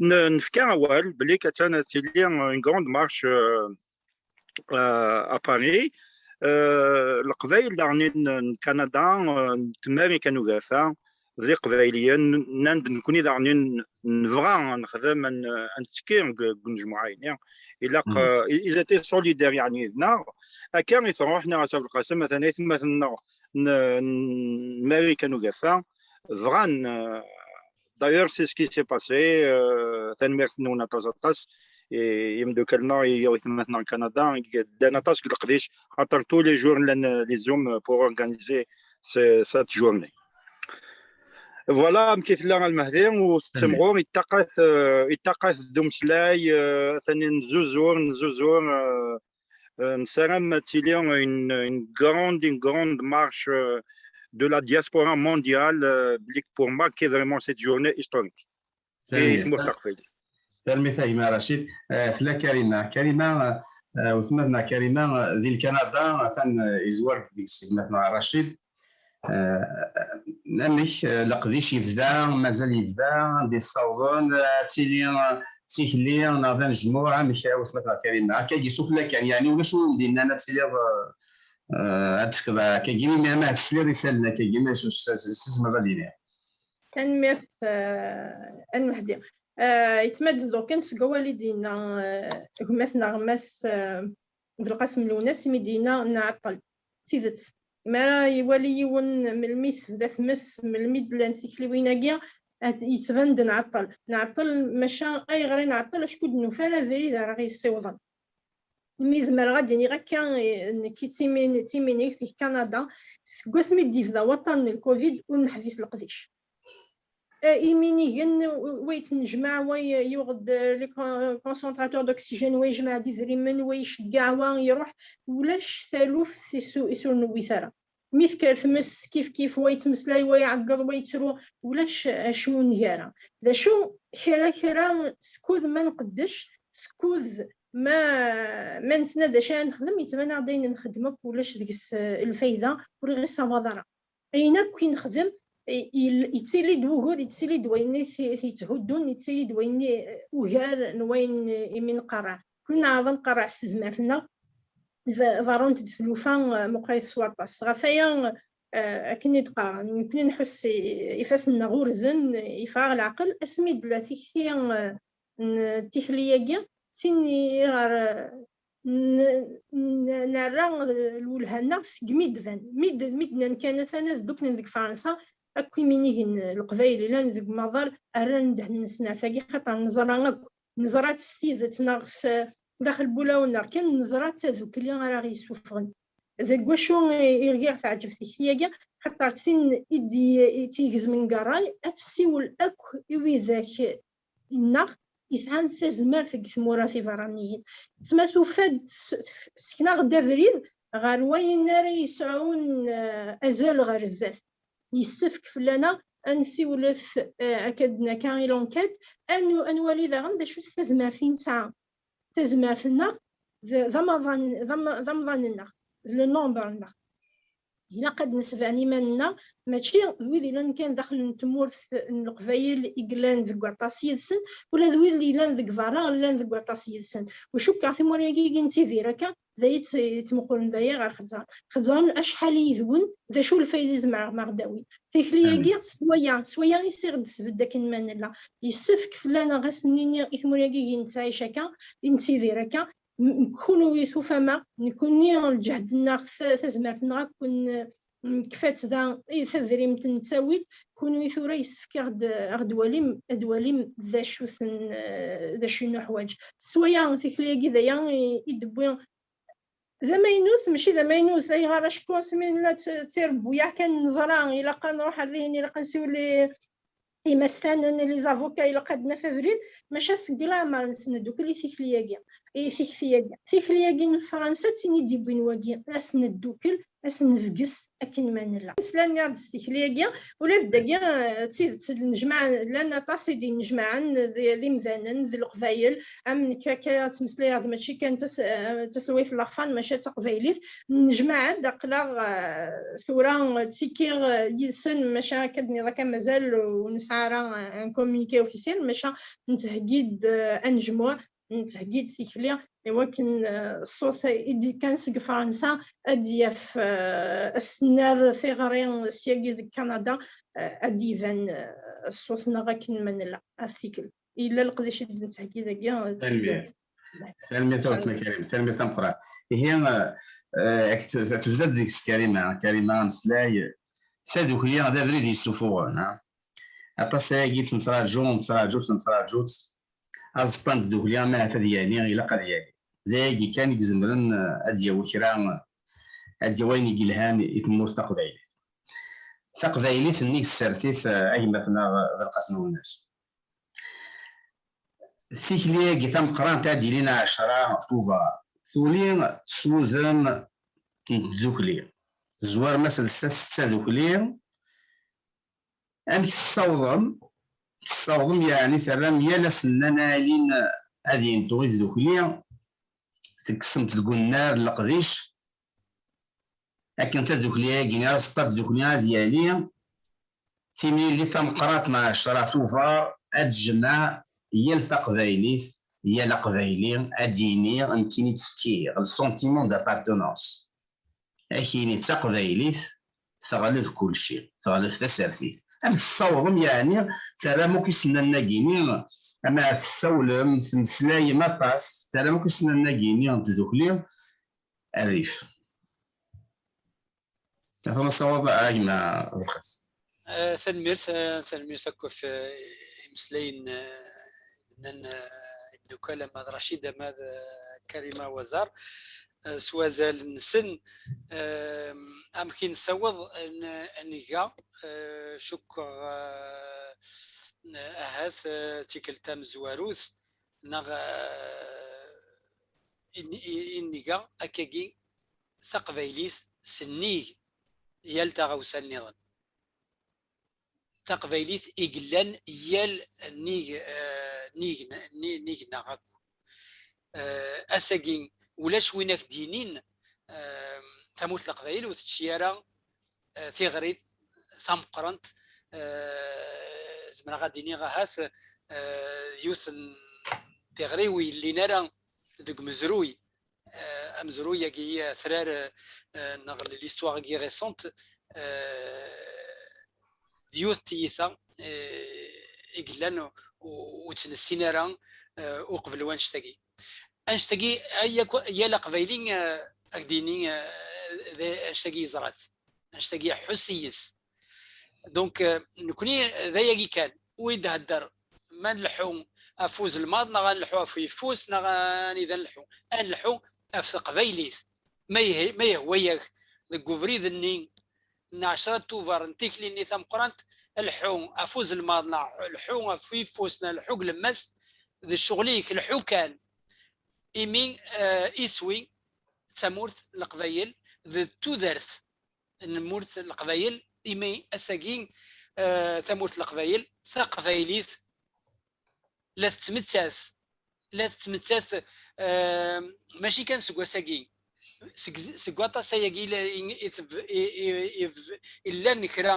N-, nefka awal belli atan ad tili une grande marche, euh, euh, à Paris. Euh, Leqbayel daɣen n, n Kanada, euh, n Marikan Ugafa, d Iqbayliyen, nnan-d nekkni daɣen n-, nebɣa ad nexdem, ad n-, ad nettekki deg, deg unejmuɛ-agi. Ilaq, euh, ils étaient solidaires, yeɛni, yid-neɣ. Akka i truḥ, nniɣ-as a Belqasem, atan aytmaten-nneɣ n, n Marikan Ugafa, bɣan, euh, d'ailleurs, c'est ce qui s'est passé. Euh, tanemmirt-nwen aṭas, aṭas. I, imeddukal-nneɣ, i, i waytmaten-nneɣ n Kanada, i ddan aṭas deg leqdic, xaṭer tous les jours, llan, euh, les Zooms pour organiser ce, cette journée. Voilà, amek i tella a Lmehdi, u tettimɣur, ittaqat, euh, ittaqat d umeslay, euh, atan nezzuzur, nezzuzur, euh, euh, nessaram ad tili une, une grande, une grande marche, euh, de la diaspora mondiale, euh, pour marquer vraiment cette journée historique. Et tanemmirt a gma Rachid. Euh, tella Karima. Karima, euh, wetma-tneɣ Karima, euh, di Lkanada, atan, euh, yezwar deg-s gma-tneɣ Rachid. Euh, amek, euh, leqdic yebda, mazal yebda, di ssawḍen, euh, ad tili, euh, d tikli, neɣ d anejmuɛ, amek, euh, wetma-tneɣ Karima? Akkagi sufella kan, yeɛni ulac win d-yennan ad tiliḍ, euh, euh, ad tefkeḍ akkagi, imi ama tesliḍ isallen akkagi, ma s-, s-, s-, tzemreḍ ad d-tiniḍ. Tanemmirt, euh, a Lmehdi. Euh, yettmaddu kan seg wawal i d-yenna, euh, gma-tneɣ Mass, euh, Belqasem Lwennas, imi d-yenna nɛeṭṭel. D tidet. Mi ara iwali yiwen melmi tebda tmes, melmi d-llan tikliwin-agi, ad yettban-d nɛeṭṭel. Nɛeṭṭel, maca ayɣer i nɛeṭṭel? Acku ur d-nufi ara abrid ara ɣ-yessiwḍen. Mi zemreɣ ad d-iniɣ akka, eh, nekk d timin-, d timinikt deg Kanada, seg wasmi d-yebda waṭṭan n lkovid ur neḥbis leqdic. Eh, iminigen, wa yettnejmaɛ, wa yuɣ-d, eh, les con-, concentrateurs d'oxygène, wa yejmeɛ-d idrimen, wa iceggeɛ, wa iruḥ, ulac taluft i s-, i s-ur newwit ara. Mi tekker tmes, kif kif, wa yettmeslay, wa iɛeggeḍ, wa yettru, ulac acu nger. D acu, kra kra, skud ma nqeddec, skud ma, ma nettnadi acu ara nexdem, yettban-aɣ-d ayen nxeddem akk ulac deg-s, eh, lfayda, ur iɣiṣṣawaḍ ara. Ayen akk i nexdem, i, i, yettili-d wugur, yettili-d wayen i t-, t-, yetthuddun, yettili-d wayen i, eh, ugar n wayen, eh, imi nqerreɛ. Kul neɛreḍ ad nqerreɛ s tezmert-nneɣ, d-, ḍerrunt-d tlufa, eh, meqqrit s waṭas. Ɣef waya, eh, akken i d-qqaren, nekni nḥuss i, ifassen-nneɣ urzen, yeffeɣ-aɣ leɛqel, asmi d-tella tikti, eh, n tikli-agi, d tin iɣer, eh, n-, n-, nerra lwelha-nneɣ segmi d-ban. Mi d-, mi d-nnan kan atan ad dduklen deg Fransa, akk iminigen n Leqbayel llan deg umaḍal, rran ddehn-nsen ar tagi, xaṭer neẓra akk, neẓra-tt s tidet, neɣ s, daxel n wulawen-nneɣ kan, neẓra d tadukli ara ɣ-yessufɣen. Deg wacu i, i ɣ-teɛǧeb tikti-agi? Xaṭer d tin i d-, i tt-igezmen deg ṛṛay, ad tessiwel akk i widak-nneɣ yesɛan tazmert deg tmura tiberraniyin. Tma tufa-d s-, sekneɣ-d abrid ɣer wayen ara yesɛun, eh, azal ɣer zdat. Yessefk fell-aneɣ ad nsiwlet, eh, akka d-, akka i l'enquête, ad nu-, ad nwali daɣen d acu-tt tazmert i nesɛa. Tazmert-nneɣ d, d amaḍan, d ama-, d amḍan-nneɣ, d le nombre-nneɣ. Ilaq ad d-nesban iman-nneɣ, mačči d wid yellan kan daxel n tmurt n Leqbayel i yellan deg waṭas yid-sen, ula d wid yellan deg berra llan deg waṭas yid-sen. U cukkeɣ timura-agi i nettidir akka, d ay yettmuqulen d aya ɣer Xeẓẓer. Xeẓẓren acḥal yid-wen, d acu lfayda i zemreɣ ma ɣ-d-awin? Tikli-agi, s waya, s waya i siɣ d-sbedd akken ma nella. Yessefk fell-aneɣ ad s-nini i tmura-agi i nettɛic akka, i nettidir akka, kunwi tufam-aɣ, nekkni lǧehd-nneɣ, tazmert-nneɣ ad ken-nekfa-tt da, i tadrimt nettawi-d, kunwi tura yessefk ad ɣ-d-walim, ad walim d acu-ten, d acu i nuḥwaǧ. S waya tikli-agi d aya i d-tewwi d amaynut, mačči d amaynut, ayɣer acku asmi nella d tirebbuyaɛ kan neẓra, ilaq ad nruḥ ar dihin, ilaq ad nsiwel i imastanen, les avocats, ilaq ad naf abrid, maca seg leɛmer ad s-neddukel i tikli-agi, i tikti-agi. Tikli-agi n Fransa d tin i d-yewwin wagi, ad s-neddukel, ad s-nebges akken ma nella. Nesla nniɣ-d s tikli-agi, ula d dagi, eh, d tidet, llan aṭas i d-innejmaɛen d imdanen d Leqbayel, am nekk akka ttmeslayeɣ-d, mačči kan d taselwayt n la FAN, maca d taqbaylit. Nnejmaɛen-d, aql-aɣ, eh, tura ttikiɣ, eh, yid-sen, maca akka d-nniḍ akka mazal ur nesɛi ara un communiqué officiel, maca nettheggi-d, eh, anejmuɛ, nettheggi-d tikli i wakken, eh, ṣṣut i d-yekkan seg Fransa ad d-yaf, eh, ad s-nerr tiɣri syagi deg Kanada, eh, ad d-iban, eh, ṣṣut-nneɣ akken ma nella ɣef tikkelt. Yella leqdic i d-nettheggi dagi. Tanemmirt. Tanemmirt a weltma Karim, tanemmirt tameqqrant. Ihi, eh, eh, tebda-d deg-s Karima, Karima ameslay, tadukli d abrid yessufuɣen, ha? Aṭas ayagi tt-nettraǧu, nettraǧu-tt, nettraǧu-tt. Aẓeṭṭa n tdukli, ma ahat ad yali, ilaq ad yali. D ayagi kan i izemren, eh, ad d-yawi kra, ad d-yawi ayen i yelhan i tmurt taqbaylit. Taqbaylit nnig tsertit, eh, a gma-tneɣ Belqasem Wennas. Tikli-agi tameqqrant ad d-ilin ɛecra Tubeṛ, tuli s wudem n tdukli. Tezwarem aselset s tadukli. Amek tessawḍem? Tessawḍem, yeɛni terram yal asennan alin ad yentu i tdukli, tekksemt deg unnar n leqdic, akken tadukli-agi, aẓeṭṭa n tdukli ad yali, timlilit tameqqrant n ɛecra Tubeṛ ad tjemmeɛ yal taqbaylit, yal aqbayli ad d-yini nekkini ttekkiɣ, le sentiment d'appartenance. Ad k-yini d taqbaylit, teɣleb kulci, teɣleb tasertit. Amek tessawḍem, yeɛni terram akk isennanen-agi-ni, ama tessawlem, temmeslayem aṭas, terram akk isennanen-agi-ni n tdukli rrif. Atan asawaḍ a gma Belqas. Eh, tanemmirt, eh, tanemmirt akk ɣef, eh, imeslayen, eh, nnan, eh, imeddukal ama d Racid ama d, eh, Karima Wazar. Eh, s wazal-nsen, eh, amek i nessaweḍ n-, ad nga, eh, cukkeɣ, eh, ahat, eh, tikkelt tamezwarut, neɣ, eh, i n-, i, i nga akkagi taqbaylit sennig yal taɣawsa nniḍen. Taqbaylit i yellan yal nnig, eh, nnig, nnig, nnig-neɣ akk. Eh, ass-agi ulac win ak-d-yinin, eh, tamurt n Leqbayel ur tečči ara, eh, tiɣrit tameqqrant, eh, zemreɣ ad d-iniɣ ahat, eh, yiwet n tiɣri ur yellin ara deg umezruy, eh, amezruy-agi atrar, eh, neɣ l'histoire-agi récente, eh, d yiwet n tiyita, eh, i yellan u-, u-, ur tt-nessin ara, eh, uqbel wannect-agi. Annect-agi, ay akk-, yal aqbayli, eh, ad k-d-yini, eh, d annect-agi yeẓra-t. Annect-agi iḥuss yes. Donc, eh, nekni d ayagi kan, ur i d-hedder ma nleḥḥu ɣef uzelmaḍ, neɣ ad nleḥḥu ɣef uyeffus, neɣ anida nleḥḥu. Ad nleḥḥu ɣef teqbaylit. Ma yeh-, ma yehwa-yak deg ubrid-nni n ɛecra Tubeṛ n tikli-nni tameqqrant, lḥu ɣef uzelmaḍ, neɣ lḥu ɣef uyeffus, neɣ lḥu deg lemmas, d ccɣel-ik, lḥu kan. Imi, eh, iswi d tamurt n Leqbayel, d tudert n tmurt n Leqbayel, imi ass-agi, eh, tamurt n Leqbayel, taqbaylit, la tettmettat, la tettmettat, eh, mačči kan seg wass-agi, seg, seg waṭas ayagi i, i, i, i, i llan kra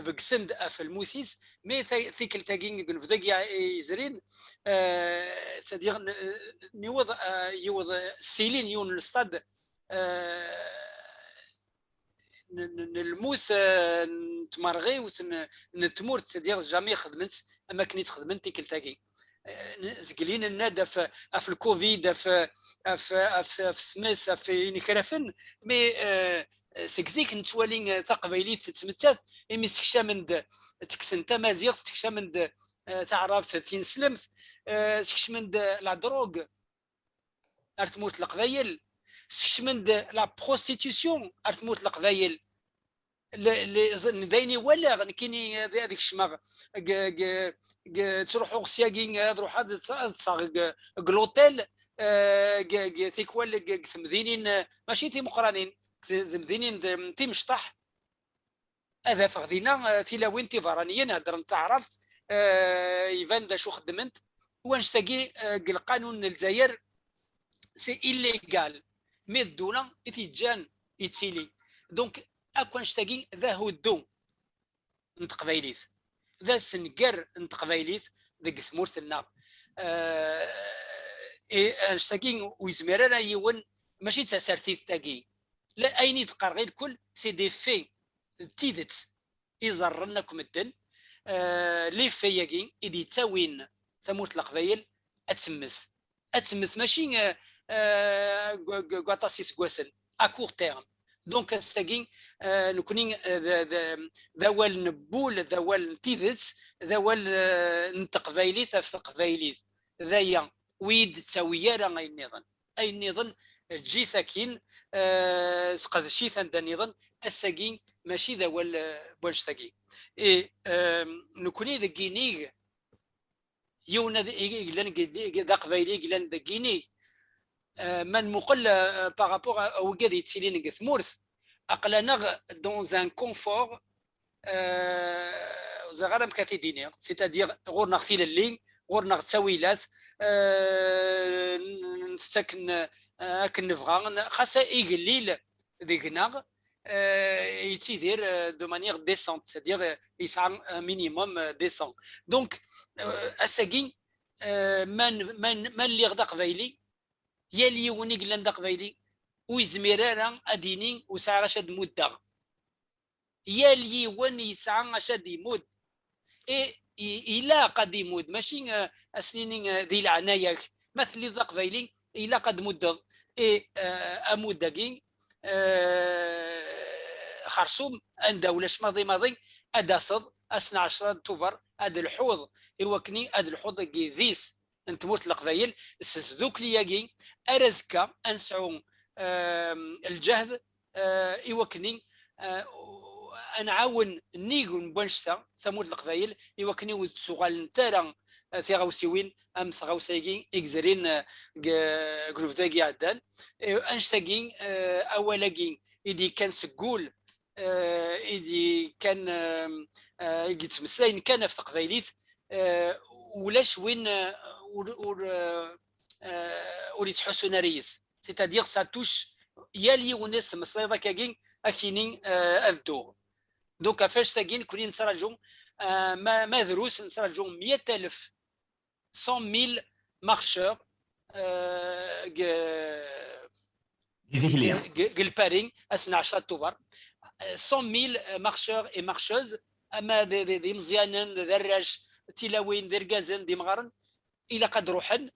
begsen-d ɣef lmut-is, mais tikkelt-agi deg unebdu-agi yezrin, c'est-à-dire niweḍ, yiweḍ ssilin yiwen n lstad n lmut, n tmerɣiwt, n tmurt, c'est-à-dire jamais xedmen-tt am akken i tt-xedmen tikkelt-agi. Zgelin nenna-d ɣef, ɣef lcovid, ɣef, ɣef, ɣef, ɣef tmes, ɣef inakrafen, mais seg zik nettwali taqbaylit tettmettat, imi sekcamen-d, ttekksen tamaziɣt, sekcamen-d taɛrabt tineslemt, sekcamen-d la drogue ar tmurt n Leqbayel, sekcamen-d la prostitution ar tmurt n Leqbayel. D ayen i walaɣ nekkini, ad kecmeɣ, ttruḥuɣ syagi, ad ruḥeɣ ad ṭṭseɣ deg l'hôtel, tikwal deg temdinin, mačči timeqranin, temdinin timecṭaḥ, ad afeɣ dinna tilawin tiberraniyin heddrent taɛrabt, iban d acu xeddment. Wanect-agi deg lqanun n Lezzayer, c'est illégal, mais d ddula i t-yeǧǧan yettili. Donc akk annect-agi d ahuddu n teqbaylit, d asenger n teqbaylit deg tmurt-nneɣ. Annect-agi ur yezmir ara yiwen, mačči d tasertit-agi. Ayen i d-qqareɣ i lkul, c'est des faits, d tidet i ẓerren akk medden. Les faits-agi i d-yettawin tamurt n Leqbayel ad temmet, ad temmet mačči deg waṭas iseggasen, à court terme. Donc ass-agi nekkni d awal n wul, d awal n tidet, d awal n teqbaylit ɣef teqbaylit. D aya, ur yi-d-ttawi ara ayen nniḍen. Ayen nniḍen eǧǧ-it akkin, sqedc-it anda nniḍen. Ass-agi mačči d awal n wannect-agi. Et nekkni deg yinig yiwen yellan d aqbayli yellan deg yinig, ma nmuqel par rapport a wigad yettilin deg tmurt, aql-aneɣ dans un confort, ur ẓriɣ ara amek ara t-id-iniɣ, c'est-à-dire ɣur-neɣ tilelli, ɣur-neɣ ttawilat, ntett akken, akken nebɣa, xas igellil deg-neɣ yettidir de manière décente, c'est-à-dire yesɛa un minimum décent. Donc ass-agi ma lliɣ d aqbayli, yal yiwen i yellan d aqbayli ur yezmir ara ad d-yini ur sɛiɣ acu ad muddeɣ. Yal yiwen yesɛa acu ad imudd. Et ilaq ad imudd, mačči ad s-nini di leɛnaya-k. Ma telliḍ d aqbayli, ilaq ad muddeḍ. Et amudd-agi xersum, anda ulac maḍi maḍi ad d-taseḍ ass n ɛecra n Tubeṛ ad d-telḥuḍ, i wakken ad d-telḥuḍ deg yidis n tmurt n Leqbayel s tdukli-agi, ar azekka ad nesɛu lǧehd i wakken ad nɛawen nnig n wannect-a tamurt n Leqbayel, i wakken ur d-ttuɣalent ara tiɣawsiwin am tɣawsa-agi i yezrin deg unebdu-agi iɛeddan. Annect-agi, awal-agi i d-yekkan seg wul, i d-yekkan, i yettmeslayen kan ɣef teqbaylit, ulac win ur, ur, ur yettḥussun ara yis. C'est-à-dire ça touche yal yiwen i s-temmeslayeḍ akkagi, ad k-yini ad dduɣ. Donc ɣef annect-agi nekkni nettraǧu, ma, ma drus nettraǧu meyya alef, cent mille marcheurs, deg, deg Paris ass n ɛecra Tubeṛ. Cent mille marcheurs et marcheuses, ama d imeẓyanen, d arrac, d tilawin, d irgazen, d imɣaren, ilaq ad ruḥen.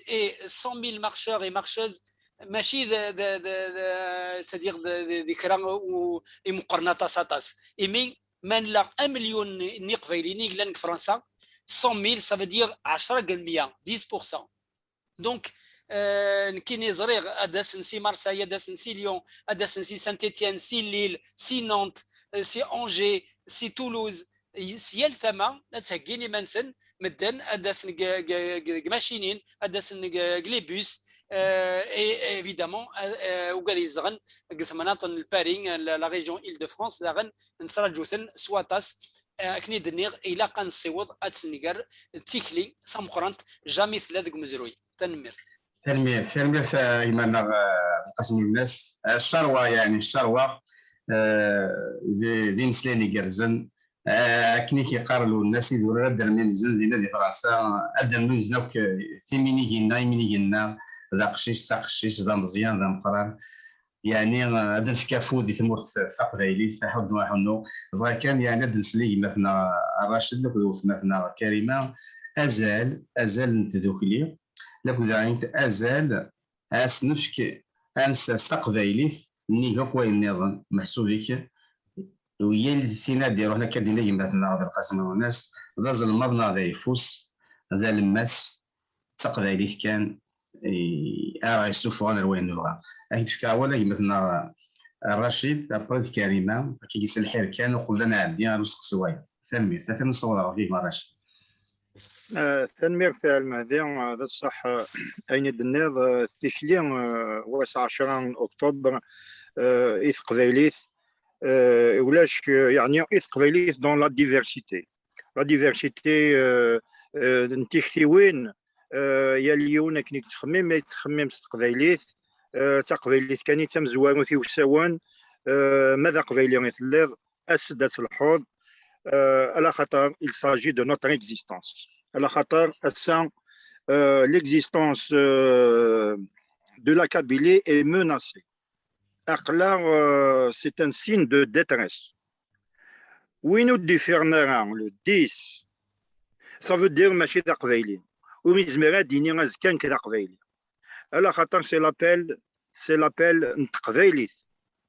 Et cent mille marcheurs et marcheuses mačči d, c'est-à-dire d kra imeqqren aṭas aṭas, imi ma nella amelyun n Iqbayliyen i yellan deg Fransa, cent mille, ça veut dire ɛecra deg lmeyya, dix pour cent. Donc nekkini ẓriɣ ad d-asen si Marseille, ad d-asen si Lyon, ad d-asen si Saint-Étienne, si Lille, si Nantes, si Angers, si Toulouse, s yal tama ad ttheggin iman-nsen medden, ad d-asen deg, deg, deg tmacinin, ad d-asen deg, deg les bus, et évidemment ugad yezdeɣen deg temnaḍt n Paris, la région Île-de-France daɣen nettraǧu-ten s waṭas. Akken i d-nniɣ, ilaq ad nessiweḍ ad tt-nger d tikli tameqqrant, jamais tella deg umezruy. Tanemmirt. Tanemmirt, tanemmirt a gma-nneɣ Qasem Lwennas, eh, ccerwa, yeɛni ccerwa, eh, d, d imeslayen igerrzen. Eh, akken i k-yeqqar Lwennas, idurar ad d-rmimzen dinna di Fransa, ad d-rmimzen akk, eh, timin i yenna, imi i yenna, d aqcic, d taqcict, d ameẓyan, d ameqqran. Yeɛni, eh, ad nefk afud i tmurt taqbaylit, aḥunnu, aḥunnu. Bɣiɣ kan, yeɛni, ad nsel i gma-tneɣ Racid akked weltma-tneɣ Karima, azal, azal n tdukli, akked daɣen azal, ad as-nefk, ad nessers taqbaylit nnig akk wayen nniḍen, meḥsub-ik, u yal tin ad d-iruḥen akka d-ina gma-tneɣ Belqasem Lwennas, d azelmaḍ neɣ d ayeffus, d alemmas, d taqbaylit kan i ara ɣ-yessufɣen ar wayen nebɣa. Ad k-d-fkeɣ awal a gma-tneɣ Racid, après d Karima, akka i s lḥir kan, uqbel ad nɛeddi ar useqsi wayeḍ. Tanemmirt, atan nessawḍ ɣef gma Racid. Ah, tanemmirt a Lmehdi, ah, d ṣṣeḥ, ah, ayen i d-tenniḍ, ah, tikli, ah, wass ɛecra n octobre, ah, i teqbaylit, ah, ulac, ah, yeɛni i teqbaylit dans la diversité. La diversité, ah, ah, n tiktiwin, ah, yal yiwen akken i yettxemmim, ma yettxemmim s teqbaylit, ah, d taqbaylit kan i d tamezwarut i usawen, ah, ma d aqbayli i telliḍ, as-d ad telḥuḍ, euh, ala xaṭer il s'agit de notre existence. Ala xaṭer ass-a, euh, l'existence, euh, de la Kabylie est menacée. Aql-aɣ, euh, c'est un signe de détresse. Win ur d-ifiɣen ara le dix, ça veut dire mačči d aqbayli. Ur yezmir ad d-yini azekka nekk d aqbayli. Ala xaṭer c'est l'appel, c'est l'appel n teqbaylit,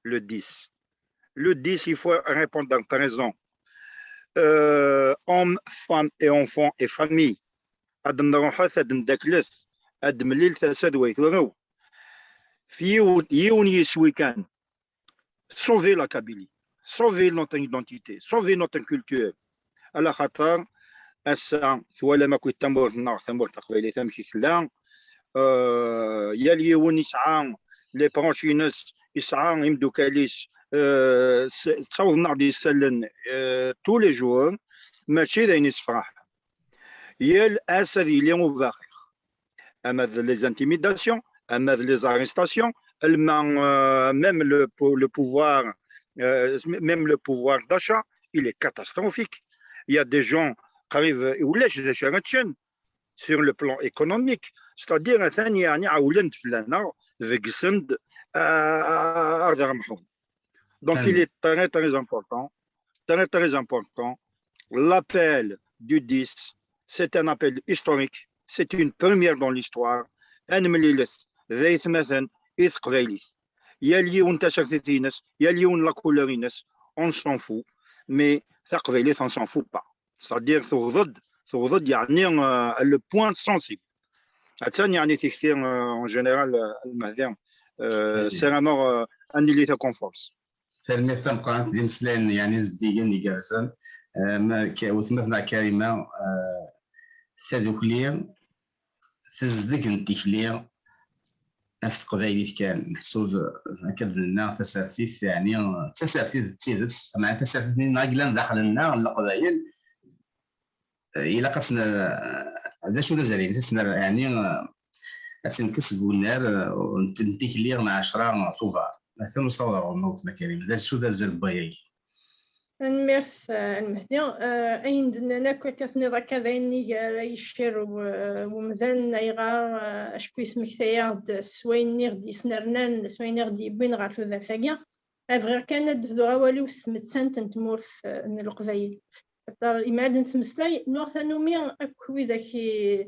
le dix. Le dix, il faut répondre présent. Euh, hommes, femmes et enfants et famille. Ad nruḥet, ad ndaklet, ad mlil tasa d way turew. F yiwen, yiwen yiswi kan. Sauver la Kabylie. Sauver notre identité. Sauver notre culture. Ala xaṭer ass-a twalam akk tamurt-nneɣ, tamurt taqbaylit amek i tella. Euh, yal yiwen yesɛa les proches-ines, yesɛa imeddukal-is, euh, s-, ttawḍen-aɣ-d yisallen, euh, tous les jours, mačči d ayen yessefraḥen. Yal ass ad yili ubaxix. Ama d les intimidations, ama d les arrestations, alma, euh, même le pou-, le pouvoir, euh, même le pouvoir d'achat, il est catastrophique. Il y a des gens, qrib, ulac d acu ara ččen sur le plan économique, c'est-à-dire atan yeɛni ɛewlen-d fell-aneɣ, begsen-d, euh, ar d remḥun. Donc il est très très important, très très important, l'appel du dix, c'est un appel historique, c'est une première dans l'histoire. Ad nemlilet d aytmaten i teqbaylit. Yal yiwen tasertit-ines, yal yiwen la couleur-ines, on s'en fout. Mais taqbaylit, on s'en fout pas. C'est-à-dire, tewweḍ-d, tewweḍ-d, yeɛni, euh, le point sensible. Attan, yeɛni, tikti, euh, en général, euh, Lmehdi, euh, ssarameɣ, euh, ad nili takunfurt. Tanemmirt tameqqrant d imeslayen, yeɛni, zeddigen, igerrzen. Euh, ma, k-, weltma-tneɣ Karima, euh, tadukli, tezdeg n tikli ɣef teqbaylit kan. Meḥsub, akka d-nenna, tasertit, yeɛni, d tasertit d tidet, meɛna tasertit-nni i yellan daxel-nneɣ, n Leqbayel, eh, ilaq ad tt-n-, d acu d azal-ines, ad tt-nerr, yeɛni, eh, ad tt-nekkes seg unnar, eh, n, n tikli n ɛecra Tubeṛ. Atan nessaweḍ ɣer weltma Karima. D acu d azal n wayagi? Tanemmirt, eh, a Lmehdi. Eh, ayen d-nnan akk akka tenniḍ akka d ayen nnig ara yeccer u-, eh, umdan, ayɣer, eh, acku yesmektay-aɣ-d s wayen i ɣ-d-yesnernan, s wayen i ɣ-d-yewwin ɣer tudert-agi. Eh, bɣiɣ kan ad d-bduɣ awal-iw s tmettant n tmurt, eh, n Leqbayel. Xaṭer imi ad nettmeslay, nuɣ tanumi akk widak i,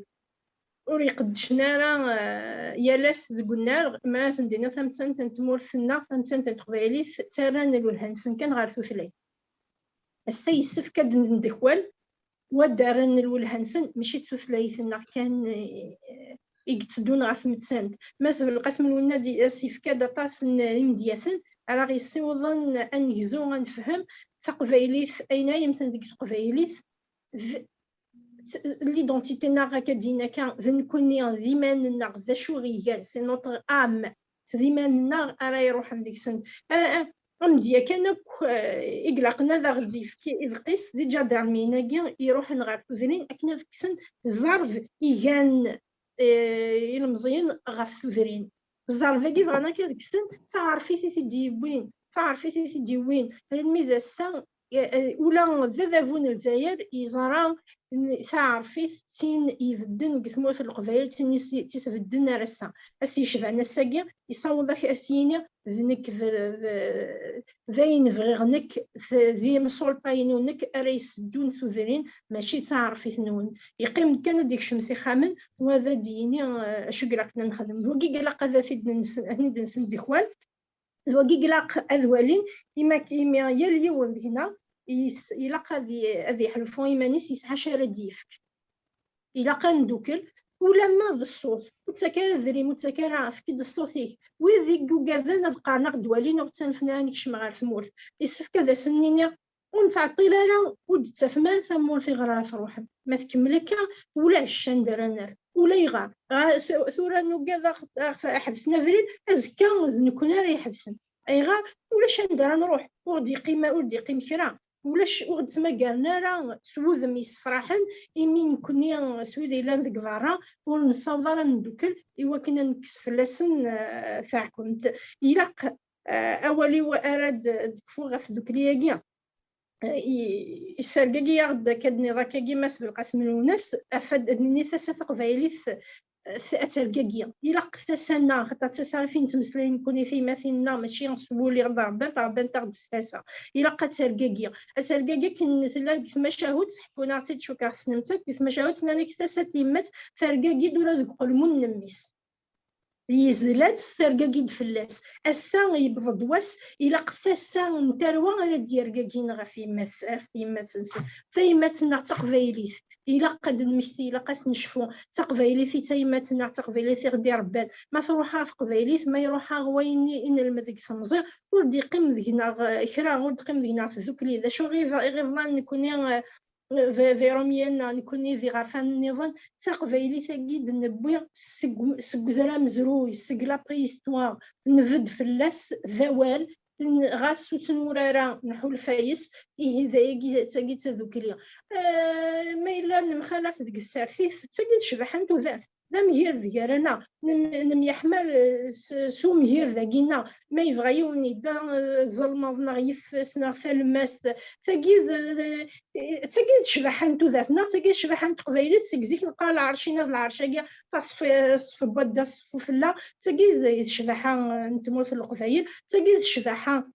ur iqeddcen ara, eh, yal ass deg unnar, ma ad sen-d-iniɣ tamettant n tmurt-nneɣ, tamettant n teqbaylit, ttarran lwelha-nsen kan ɣer tutlayt. Ass-a yessefk ad d-ndekwal, u ad d-rren lwelha-nsen, mačči d tutlayt-nneɣ kan, eh, i yetteddun ɣer tmettant. Mass Belqasem Lwennas ad yefk-d aṭas n yimedyaten ara ɣ-yessiwḍen ad negzu, ad nefhem taqbaylit, ayen ay yemmten deg teqbaylit, d l'identité-nneɣ, akka d-yenna akka, d nekkni, d iman-nneɣ, d acu i ɣ-igan, c'est notre âme, d iman-nneɣ ara iruḥen deg-sen. A-, a-, amedya kan akk, eh, i ilaqen ad aɣ-d-yefk idqis d iǧadarmiyen-agi iruḥen ɣer tudrin akken ad kksen zzerb igan, eh, ilemẓiyen ɣef tudrin. Ẓẓerb-agi bɣan akka deg-sen, d taɛerfit i t-id-yewwin, d taɛerfit i t-id-yewwin. Almi d ass-a, eh, eh, ula d adabu n Lezzayer yeẓra n-, taɛerfit d tin ibedden deg tmurt n Leqbayel, d tin is-, i tt-isbedden ar ass-a. Ass yecban ass-agi, yessaweḍ ak-, ad s-yini, d nekk, d, d, d ayen bɣiɣ nekk, d, d imsulṭa-inu nekk ara yesseddun tudrin, mačči d taɛerfit-nwen. Yeqqim-d kan ad d-ikcem s ixxamen, wa ad d-yini, eh, acu i ilaq ad nexdem. D wagi i ilaq ad t-id-nsen, ad ten-id-nsen d ikwal. D wagi i ilaq ad walin, imi ak-, imi yal yiwen deg-neɣ yis-, ilaq ad y-, ad yeḥlufu iman-is yesɛa acu ara d-yefk. Ilaq ad neddukel, ulamma d ṣṣut. Ur ttak ara adrim, ur ttak ara, efk-d ṣṣut-ik. Wid i yugaden ad qqaren aɣ-d-walin, ur ttanfen ara ad nekcem ɣer tmurt. Yessefk ad asen-nini, ur nettɛeṭṭil ara, ur d-tettafem ara tamurt iɣer ara truḥem. Ma tkemmel akka, ulac anda ara nerr. Ulayɣer? Ɣa-, tu-, tura nugad aɣ-, aɣ-, ḥebsen abrid, azekka d nekkni ara iḥebsen. Ayɣer? Ulac anda ara nruḥ, ur d-yeqqim, ur d-yeqqim kra. Ulac, ur ɣ-d-ttmagaren ara s wudem yessefraḥen, imi nekkni s wid yellan deg berra ur nessaweḍ ara ad neddukel i wakken ad nekkes fell-asen, eh, taɛkemt. Ilaq, eh, awal-iw ara d-, d-kfuɣ ɣef tdukli-agi. Eh, i-, issergagi-aɣ-d akka d-nniḍ akkagi Mass Belqasem Lwennas, afad ad nini tasa taqbaylit, eh, ad tergagi. Ilaq tasa-nneɣ, xaṭer d tasa ɣef i nettmeslay nekkni tiymatin-nneɣ, mačči s wul i ɣ-d-ṛebbant, ṛebbant-aɣ-d s tasa. Ilaq ad tergagi. Ad tergagi akken tella deg tmacahut, ḥekkun-aɣ-tt-id, cukkeɣ tessnem-tt akk, deg tmacahut nnan-ak tasa n tyemmat tergagi-d ula deg uqelmun n mmi-s. Yezla-tt, tergagi-d fell-as. Ass-a yewweḍ-d wass, ilaq tasa n tarwa ara d-yergagin ɣef yemmat-, ɣef tyemmat-nsen. Tayemmat-nneɣ d taqbaylit. Ilaq ad d-nmekti, ilaq ad s-necfu. D taqbaylit i d tayemmat-nneɣ, d taqbaylit i ɣ-d-iṛebban. Ma truḥ ɣer teqbaylit, ma iruḥ ɣer wayen i, i nelmed deg temẓi, ur d-yeqqim deg-neɣ, eh, kra, ur d-yeqqim deg-neɣ tdukli. D acu i ɣ-, i ɣ-iḍlan nekkni, eh, d, d Irumyen neɣ nekkni d iɣerfan nniḍen, d taqbaylit-agi i d-newwi seg, seg uzal amezruy, seg la préhistoire, nbedd fell-as d awal, n-, ɣas ur tt-nura ara, nḥulfa yes, ihi d ayagi, d tagi d tadukli. Eh, ma yella nemxalaf deg tsertit, d tagi d ccbaḥa n tudert. D amgired gar-aneɣ, nem-, nemyeḥmal, eh, s, s umgired-agi-nneɣ. Ma yebɣa yiwen yedda, eh, ẓelmeḍ neɣ yeffes neɣ talemmast, tagi d, d, d tagi d ccbaḥa n tudert-nneɣ, tagi d ccbaḥa n teqbaylit. Seg zik neqqar lɛerc-ina d lɛerc-agi, taṣfi-, ṣṣef n wadda, ṣṣef ufella, tagi d, d ccbaḥa, eh, n tmurt n Leqbayel, tagi d ccbaḥa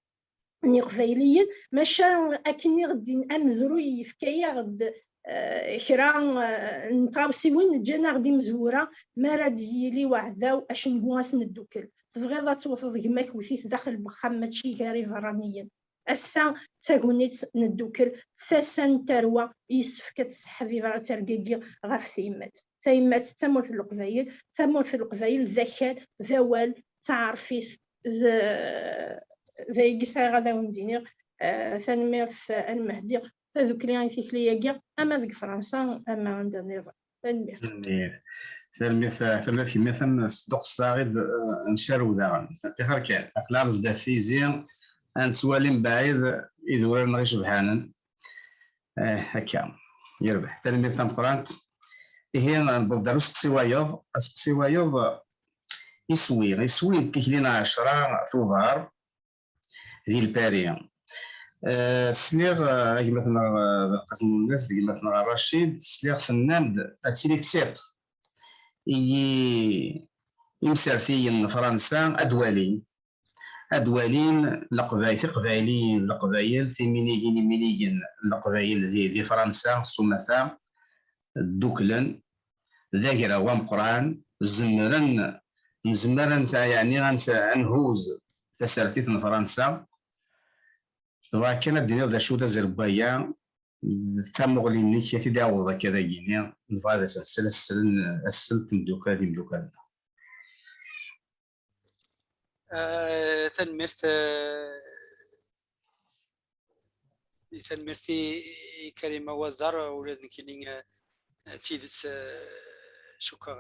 n Yiqbayliyen, maca akken i ɣ-d-in-, amezruy yefka-yaɣ-d, eh, kra, eh, n tɣawsiwin, ǧǧan-aɣ-d imezwura, mi ara d-yili uɛdaw, acengu ad s-neddukel. Tebɣiḍ ad tewteḍ gma-k, wet-it daxel n wexxam, mačči gar iberraniyen. Ass-a d tagnit n ddukel, tasa n tarwa, yessefk ad tesseḥbib, ad tergagi ɣef tyemmat. Tayemmat d tamurt n Leqbayel, tamurt n Leqbayel d akal, d awal, d taɛerfit, d, d ayagi sɛiɣ ad awen-d-iniɣ. Eh, tanemmirt a Lmehdi, tadukli i tikli-agi, ama deg Fransa, ama anda nniḍen. Tanemmirt. Tanemmirt. Tanemmirt, tanemmirt kemmi, tanemmirt s dduqs taɣid, eh, ncerrew daɣen. Tixer kan, aql-aɣ nebda tizi, ad nettwali mebɛid idurar-nneɣ icebḥanen. Eh, akka. Yerbeḥ. Tanemmirt tameqqrant. Ihi, newweḍ-d ar usteqsi wayeḍ. Asteqsi wayeḍ, iswi. Iswi n tikli n ɛecra Tubeṛ di Lpari. Eh, sliɣ, eh, a gma-tneɣ, eh, Belqasem Lwennas, d gma-tneɣ Racid, sliɣ tennam-d ad tili tsiṭ i yi-, imsertiyen n Fransa ad walin, ad walin Leqbayel, Tiqbayliyin, Leqbayel, timinigin, iminigen n Leqbayel di, di Fransa, s umata, dduklen, d agraw ameqqran, zemren, nezmer ad nta-, yeɛni ad nta-, ad nhuz tasertit n Fransa. Bɣiɣ kan ad d-iniɣ d acu d azal n waya, d tamuɣli-nnek i t-id-iɛawdeḍ akka dagini, nebɣa ad as-nsel, ad slen, ad slen temdukal d imdukal-nneɣ. Eh, tanemmirt, eh, tanemmirt i, i Karima Wazar, ula d nekkini, eh, d tidet, eh, cukkeɣ,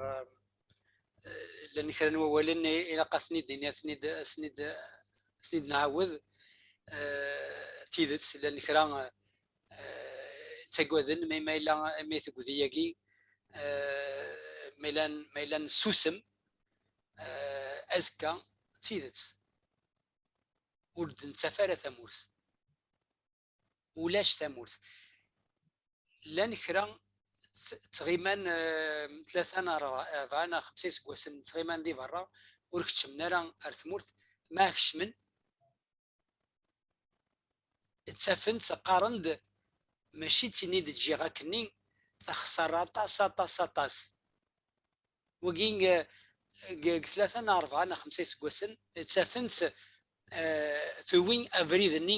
eh, llan kra n wawalen i, ilaq ad ten-id-nini, ad ten-id, ad ten-id, ad ten-id-nɛawed. Eh, d tidet, llan kra, eh, ttagaden, ma, ma yella, ma tegdi-agi, eh, ma yella, ma yella nessusem, eh, azekka d tidet ur d-nettaf ara tamurt. Ulac tamurt. Llan kra ttɣiman tlata neɣ rebɛa neɣ xemsa iseggasen ttɣiman di berra, ur keččmen ara ar tmurt. Ma kecmen, ttafen-tt, qqaren-d mačči d tin i d-ǧǧiɣ akkenni, texṣer aṭas, aṭas, aṭas. Wagi deg tlata neɣ rebɛa neɣ xemsa iseggasen, ttafen-tt tuwi abrid-nni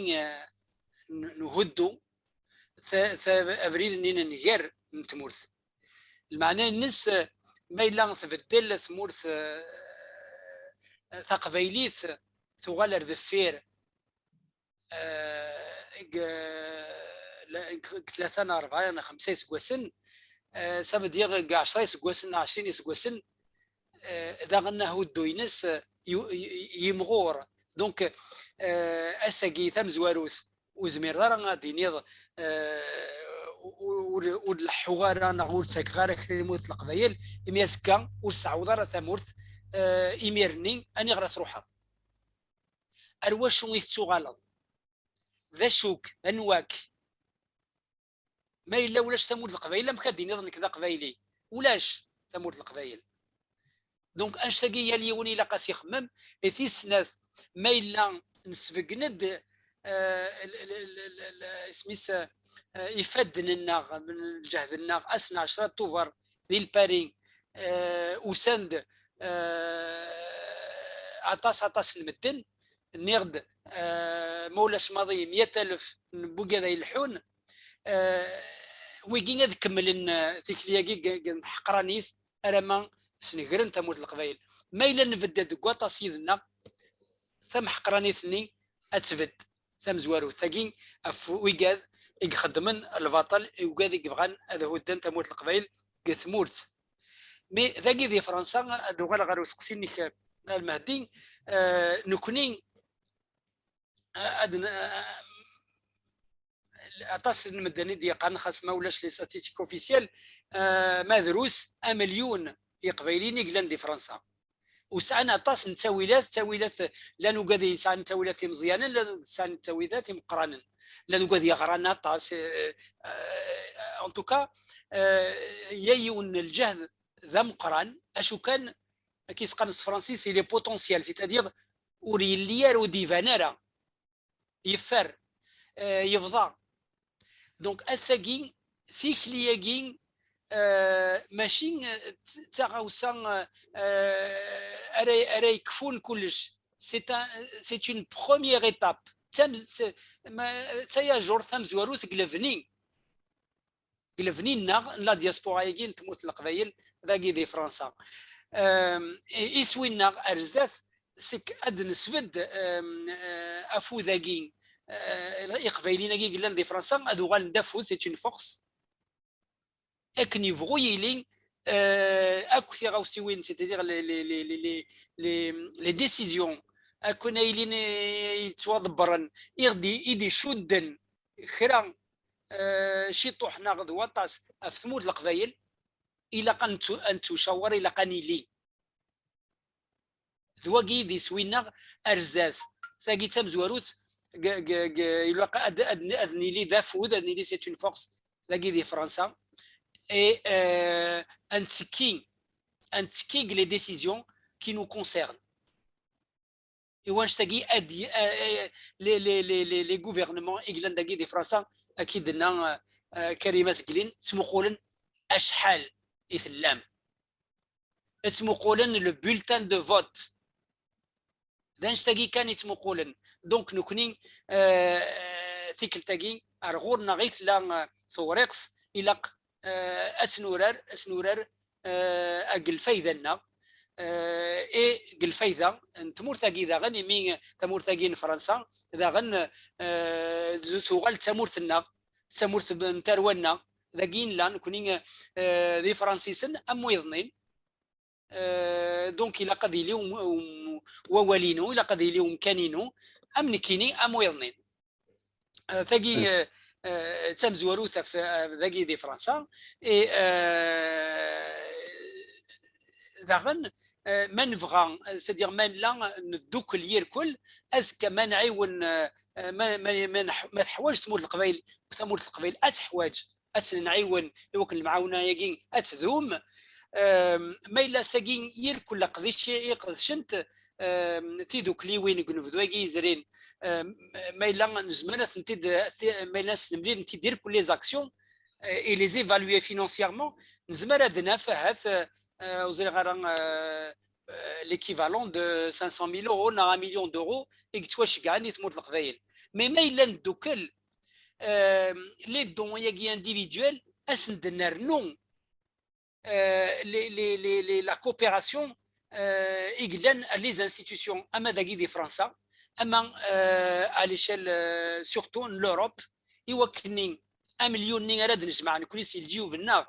n uhuddu, abrid-nni n nnger n tmurt. Lmeɛna-nnes, ma yella tbeddel tmurt taqbaylit, tuɣal ar deffir deg tlata neɣ rebɛa neɣ xemsa iseggasen, ça veut dire deg ɛecra iseggasen neɣ ɛecrin iseggasen, daɣen ahuddu-ines yimɣur. Donc, ass-agi tamezwarut ur zmireḍ ara ad d-tiniḍ ur leḥḥuɣ ara neɣ ur ttakeɣ ara kra i lmut n Leqbayel, imi azekka ur tseɛwuḍ ara tamurt. Imir-nni aniɣer ara truḥeḍ? Ar wacu i tettuɣaleḍ? D acu-k? Anwa-k? Ma yella ulac tamurt n Leqbayel, amek ad d-tiniḍ nekk d aqbayli? Ulac tamurt n Leqbayel. Donc, annect-agi yal yiwen ilaq ad s-ixemmem. I tis snat, ma yella nesbeggen-d isem-is ifadden-nneɣ, lǧehd-nneɣ, ass n ɛecra Tubeṛ di Lpari, usan-d aṭas, aṭas n medden, nniɣ-d ma ulac maḍi meyya alef n wigad ay ileḥḥun, wigi ad kemmlen tikli-agi n tmeḥqranit alamma snegren tamurt n Leqbayel. Ma yella nbedded deg waṭas yid-nneɣ, tameḥqranit-nni ad tbedd tamezwarut-agi ɣef wigad i ixeddmen lbaṭel, i wigad i yebɣan ad hudden tamurt n Leqbayel deg tmurt. Mi dagi di Fransa, ad uɣaleɣ ɣer useqsi-nnek a Lmehdi, nekkni ad aṭas n medden i d-yeqqaren, xas ma ulac les statistiques officielles, ma drus amelyun Iqbayliyen i yellan di Fransa. U sɛan aṭas n ttawilat, ttawilat, llan ugad yesɛan ttawilat imeẓyanen, llan ugad yesɛan ttawilat imeqqranen, llan ugad yeɣran aṭas. En tout cas, ya yiwen n lǧehd d ameqqran, acu kan, akken i s-qqaren s tefransist, il est potentiel, c'est-à-dire ur yelli ara, ur d-iban ara, yeffer, yebḍa. Donc ass-agi, tikli-agi, mačči d taɣawsa ara, ara yekfun kullec. C'est un, c'est une première étape. D tayajurt tamezwarut deg lebni, deg lebni-nneɣ n la diaspora-agi n tmurt n Leqbayel dagi di Fransa. Iswi-nneɣ ar zdat, seg ad nesbedd afud-agi, Iqbayliyen-agi yellan di Fransa ad uɣalen d afud, c'est une force. Akken yebɣu yili, akk tiɣawsiwin, c'est-à-dire les, les, les, les, les, les décisions, akken ay lin yettwaḍebbren, i d-, i d-icudden kra ciṭuḥ neɣ d waṭas ɣef tmurt n Leqbayel, ilaq ad nettu-, ad nettucawar, ilaq ad nili. D wagi i d iswi-nneɣ ar zdat. Tagi d tamezwarut, ilaq ad, ad, ad nili d afud, ad nili c'est une force, dagi di Fransa. Et ad nettekki, ad nettekki deg les décisions qui nous concernent. I wanect-agi ad y-, les, les, les, les, les gouvernements i yellan dagi di Fransa, akka i d-tenna Karima Zeglin, ttmuqulen acḥal i tellam. Ttmuqulen le bulletin de vote. D anect-agi kan i ttmuqulen. Donc, nekkni, tikkelt-agi, ar ɣur-neɣ i tella tewriqt, ilaq ad tt-nurar, ad tt-nurar deg lfayda-nneɣ, i deg lfayda n tmurt-agi daɣen, imi tamurt-agi n Fransa daɣen tuɣal d tamurt-nneɣ, d tamurt n tarwa-nneɣ, dagi i nella nekkni d Ifransisen am wiḍnin. Donc ilaq ad yili wawal-inu, ilaq ad yili umkan-inu am nekkini am wiḍnin. Tagi d tamezwarut ɣef dagi di Fransa. Daɣen euh, ma nebɣa, c'est-à-dire ma nella neddukel yirkul, azekka ma nɛiwen, euh, euh, ma, ma, ma, neḥ- ma teḥwaǧ tmurt n Leqbayel, tamurt n Leqbayel ad teḥwaǧ ad tt-nɛiwen i wakken lemɛawna-agi ad tdum. Euh, ma yella sagi yirkul aqdic i qedcent, euh, tidukliwin deg unebdu-agi yezrin, euh, ma yella nezmer ad tent-id, ma yella s-nemlil tent-id irkul les actions, euh, et les évaluer financièrement, nezmer ad naf ahat, euh, ur ẓriɣ ara, euh, euh, l'équivalent de cinq cent mille euros neɣ un million d'euros i yettwaceggɛen i tmurt n Leqbayel. Mais ma yella neddukel, euh, les dons-agi individuels, ad sen-d-nernu, euh, les, les, les, les, la coopération, euh, i yellan ar les institutions, ama dagi di Fransa, ama, euh, à l'échelle, euh, surtout n l'Europe, i wakken amelyun-nni ara d-nejmeɛ nekni si lǧiyub-nneɣ,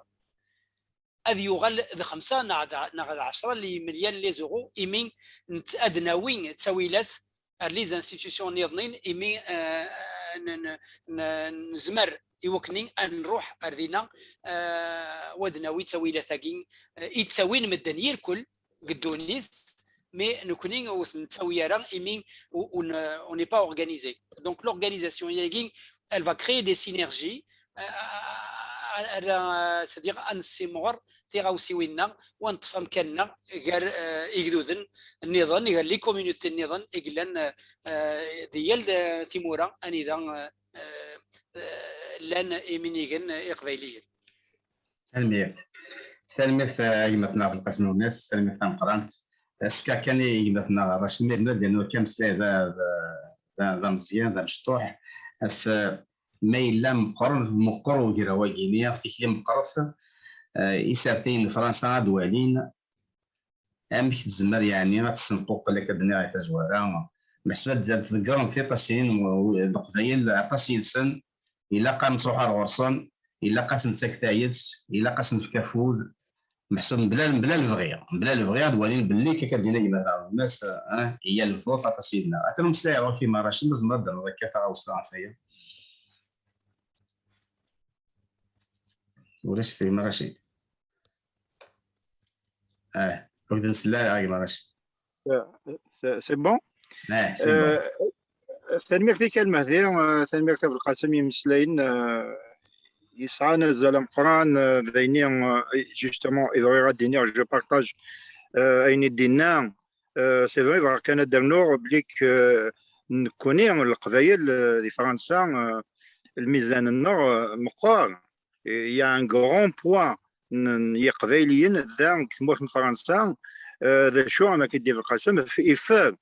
ad yuɣal d xemsa neɣ d, neɣ d ɛecra n yimelyan les euros, imi nett- ad nawi ttawilat ar les institutions nniḍnin, imi, euh, n- n- n- nezmer i wakken ad nruḥ ar dinna, euh, u ad nawi ttawilat-agi, euh, i ttawin medden yirkul deg ddunit, mais nekni ur t-nettawi ara, imi on n'est pas organisé. Donc l'organisation-agi, elle va créer des synergies, euh, c'est-à-dire ad nessimɣer tiɣawsiwin-nneɣ, u ad neṭṭef amkan-nneɣ gar, euh, igduden nniḍen, gar les communautés nniḍen i yellan, euh, di yal, euh, timura anida, euh, euh, llan iminigen iqbayliyen. Tanemmirt. Tanemmirt, eh, a gma-tneɣ Belqasem Lwennas, tanemmirt tameqqrant. Asefk-a kan i gma-tneɣ Racid, ma yezmer ad d-yernu akka ameslay d, d, d, d ameẓyan, d amecṭuḥ, ɣef, eh, ma yella meqqren, meqqer ugraw-agi-nni, ɣef tikli meqqret, eh, isertiyen n Fransa ad walin, amek tezmer, yeɛni, ad tessenquqel, akka d-nniɣ i tazwara, meḥsub ad, ad tḍeggreḍ tiṭ-, tiṭ-, tiṭ-, Leqbayel, aṭas yid-sen ilaq ad nettruḥ ar ɣur-sen, ilaq ad sen-nessaked tayet, ilaq ad sen-nefk afud, meḥsub mebla, mebla lebɣi, mebla lebɣi ad walin belli akka, akka d-yenna gma-tneɣ Lwennas, eh, il y a le vote, aṭas yid-neɣ. Atan umeslay ɣur-k a gma Racid, ma tzemreḍ ad d-ternuḍ akka taɣawsa ɣef waya. Ulac a gma Racid. Ah, ur k-d-nsell ara a gma Racid. C'est c'est bon. Ah, c'est bon. Tanemmirt-ik a Lmehdi, eh, tanemmirt a Belqasem, imeslayen, eh, yesɛan azal ameqqran, eh, d ayen i, eh, justement i bɣiɣ ad d-iniɣ, je partage, eh, ayen i d-yenna. Eh, c'est vrai, bɣiɣ kan ad d-rnuɣ belli k-, eh, nekkni Leqbayel, eh, di Fransa, eh, lmizan-nneɣ, eh, meqqer. Il y a un grand poids n n Yiqbayliyen da deg tmurt n Fransa, eh, d acu am akken d-ibelqasem, f- iffer,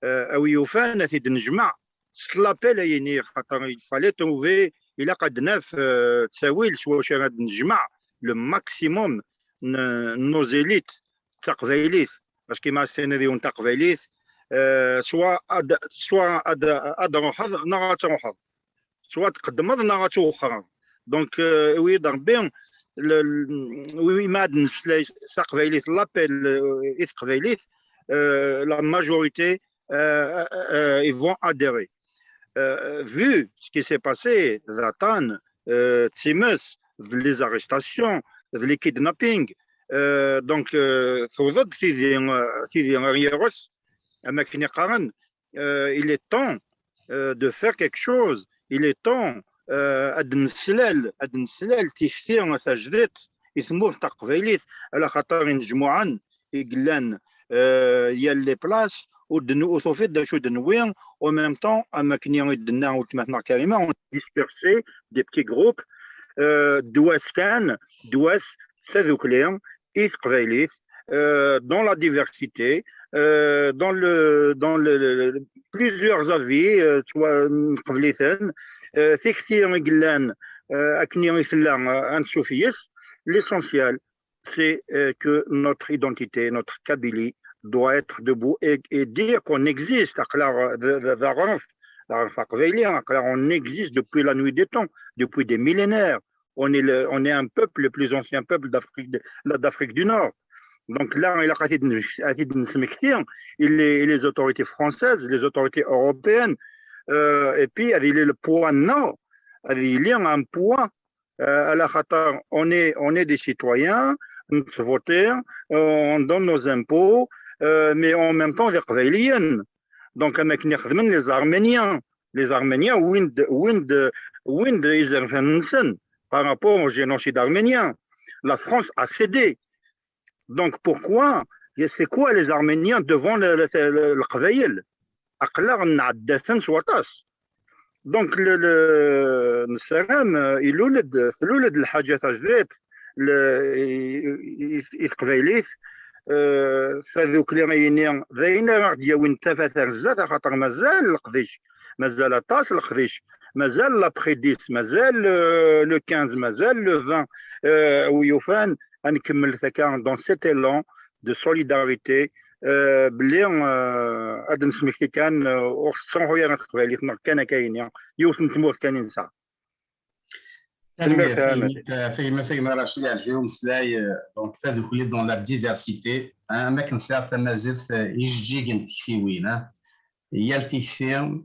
eh, a wi yufan ad t-id-nejmeɛ s l'appel ayini, xaṭer il fallait trouver, ilaq ad naf, eh, ttawil s wacu ara d-nejmeɛ le maximum n n nos élites d taqbaylit, parce que ma as-tiniḍ yiwen taqbaylit, eh, soit ad, soit ad, ad truḥeḍ neɣ ad truḥeḍ. Soit tqeddmeḍ neɣ ad twexxreḍ. Donc, euh, oui, Rebbi, le- le- oui, oui, ma ad neslay s taqbaylit, l'appel, euh, i teqbaylit, euh, la majorité, euh, euh, euh, ils vont adhérer. Euh, vu ce qui s'est passé, d aṭṭan, euh, d times, d les arrestations, d les kidnappings, euh, donc, euh, tewweḍ-d tidi, euh, tidi ar yiɣes, am akken i qqaren, euh, il est temps, euh, de faire quelque chose. Il est temps, euh, ad neslal, ad neslal tikti tajdidt i tmurt taqbaylit, ala xaṭer inejmuɛen i yellan, euh, yal les places, ur d-n- ur tufiḍ d acu d-nwi, en même temps, am akken i d-tenna weltma-tneɣ Karima, on est dispersé, des petits groupes, euh, d wass kan, d wass tadukli i teqbaylit, euh, dans la diversité, euh, dans le, dans le, le- plusieurs avis, euh, ttwa- qebliten, euh, tikti i yellan, euh, akken i tella, euh, ansuf yes, l'essentiel, c'est, euh, que notre identité, notre Kabylie doit être debout et, et dire qu'on existe. Aql-aɣ d- d- d aɣref, d aɣref aqbayli, aql-aɣ on existe depuis la nuit des temps, depuis des millénaires. On est, le- on est un peuple, le plus ancien peuple d'Afrique de- d'Afrique du Nord. Donc là, ilaq ad t-id-, ad t-id-nesmekti, et les, et les autorités françaises, les autorités européennes, euh, et puis ad yili le poids-nneɣ, ad yili un poids, euh, ala xaṭer on est, on est des citoyens, nettvuṭi, euh, on donne nos impôts, euh, mais en même temps d iqbayliyen. Donc am akken i xedmen les Arméniens. Les Arméniens wwin-d, wwin-d, wwin-d izerfan-nsen par rapport au génocide arménien. La France a cédé. Donc pourquoi, c'est quoi les Arméniens devant le, le, le, Leqbayel? Aql-aɣ nɛedda-ten s waṭas. Donc le, le, nessaram, euh, ilul-d, tlul-d lḥaǧa tajdiṭ, le, i, i, i teqbaylit, euh, tadukli-agi-nni d ayen ara ɣ-d-yawin tafat ar zdat, axaṭer mazal leqdic, mazal aṭas leqdic, mazal l'après-dix, mazal, euh, le quinze, mazal le vingt, euh, wi yufan ad nkemmel taka dans cet élan de solidarité, euh, belli, euh, ad d-nesmekti kan, euh, ur tettruḥu ara teqbaylit-nneɣ kan akka-yini, yiwet n tmurt kan i nesɛa. Tanemmirt, tanemmirt, tanemmirt a gma Racid, yeɛjeb-iyi umeslay, euh, donc tadukli dans la diversité, hein, am akken tesɛiḍ tamazirt, euh, ijeǧǧigen n tektiwin, hein. Yal tikti d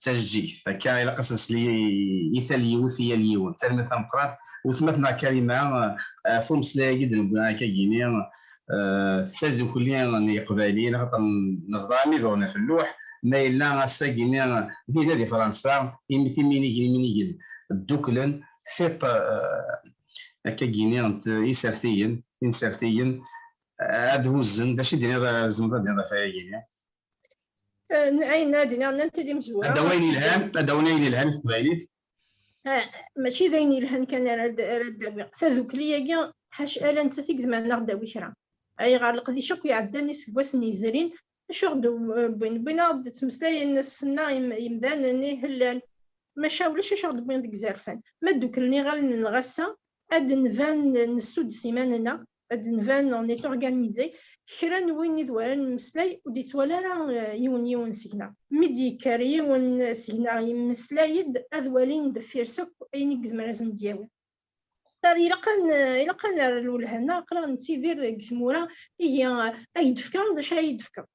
tajeǧǧigt. Akka ilaq ad s-nesel i, i tal yiwet, i yal yiwen. Tanemmirt tameqqrant. Weltma-tneɣ Karima, eh, ɣef umeslay-agi d-newwi akka-gini, eh, tadukli n Yeqbayliyen, axaṭer nebḍa am iduɣen ɣef lluḥ, ma yella ass-agi-ni dinna di Fransa, imi timinigen, iminigen dduklen, tiṭ, eh, akka-gini n t-, isertiyen, insertiyen, eh, ad huzzen, d acu i d-tiniḍ, eh, tzemreḍ ad d-tiniḍ ɣef wayagi-ni? Eh, n-, ayen ara d-iniɣ, nnan-t-id imezwura. Ad d-awin ayen yelhan, ad d-awin ayen yelhan i teqbaylit. Eh, mačči d ayen yelhan kan ara d-, ara d-awiɣ. Tadukli-agi, ḥaca ala nettat i izemren ad aɣ-d-tawi kra. Ayɣer leqdic akk iɛeddan iseggasen yezrin, acu aɣ-d-wwin? Wwin-aɣ-d ttmeslayen ass-nneɣ yim-, yimdanen i hellan. Maca ulac acu aɣ-d-wwin deg izerfan. Ma dduklen iɣallen-nneɣ ass-a, ad d-nban nessuddes iman-nneɣ, ad d-nban on est organisé. Kra n win i d wara nemmeslay ur d-yettwali ara, eh, yiwen yiwen seg-neɣ. Mi d-yekker yiwen seg-neɣ yemmeslay-d, ad walin deffir-s akk ayen i yezmer ad sen-d-yawi. Tar ilaq ad n-, ilaq ad nerr lwelha-nneɣ, aql-aɣ nettidir deg tmura, ihi, ad yi-d-tefkeḍ, d acu ara yi-d-tefkeḍ?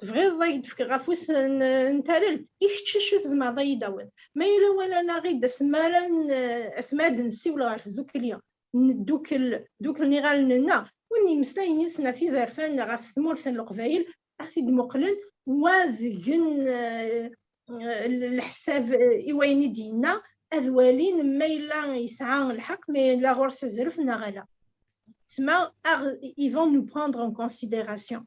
Tebɣiḍ ad yi-d-fkeɣ afus n, n tarelt? I kečč acu tzemreḍ ad yi-d-tawiḍ? Ma yella walaɣ-aɣ-id asmi ara n-, asmi ara d-nessiwel ɣer tdukli, neddukel, duklen iɣallen-nneɣ, win yemmeslayen yid-sen ɣef izerfan, ɣef tmurt n Leqbayel, ad t-id-muqlen, wa deg n, eh, eh, leḥsab, eh, i wayen i d-yenna, ad walin ma yella yesɛa lḥeqq, ma yella ɣur-s azref neɣ ala. Tma, aɣ-, ils vont nous prendre en considération.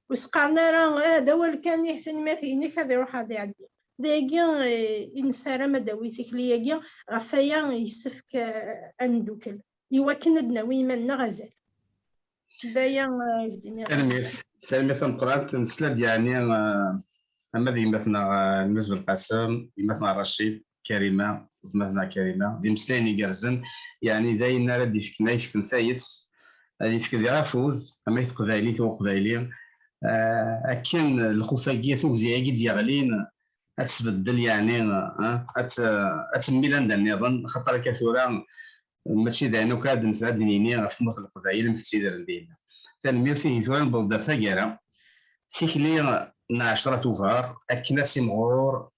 Ur s-qqaren ara, "Ah, d awal kan, ih, tanemmirt-inek, ad iruḥ, ad iɛeddi." Dagi, eh, i nessaram ad d-tawi tikli-agi, ɣef waya yessefk, eh, ad neddukel, i wakken ad d-nawi iman-nneɣ azal. D aya, eh, i k-d-nniɣ. Tanemmirt, tanemmirt tameqqrant. Nesla-d, yeɛni, eh, ama d gma-tneɣ, eh, Lmuz Belqasem, gma-tneɣ Racid, Karima, weltma-tneɣ Karima, d imeslayen igerrzen, yeɛni d ayen ara d-ifken, ad ifken tayet, ad ifk diɣ afud, ama i teqbaylit u uqbayli, eh, akken lxuf-agi, tugdi-agi d-yeɣlin, ad tesbeddel, yeɛni, eh, ad t-, ad temmil anda nniḍen, axaṭer akka tura, mačči d ayen akk ad nesɛa ad d-nini ɣef tmurt n Leqbayel amek ttidiren dinna. Tanemmirt, ihi tura newweḍ-d ar taggara. Tikli n ɛecra tubar, akken ad timɣur,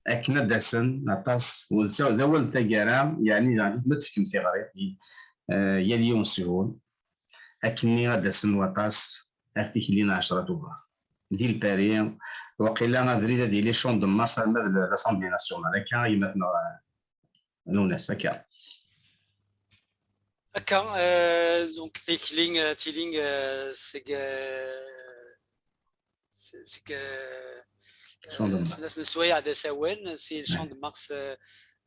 akken ad d-asen aṭas, u d, d awal n taggara, yeɛni daɣen ma d-tefkem tiɣri, eh, yal yiwen s-ihun, akkenni ad d-asen waṭas ar tikli n ɛecra tubar. Di Lpari, waqila abrid ad yili champ de Mars arma d l'Assemblée nationale, akka a gma-tneɣ, eh, Nunas, akka. Akka, euh, donc, tikli, euh, tilin, euh, seg, euh, s-, seg, euh, Champ de Mars. Snat n sswayeɛ d asawen, si le Champ de Mars, euh,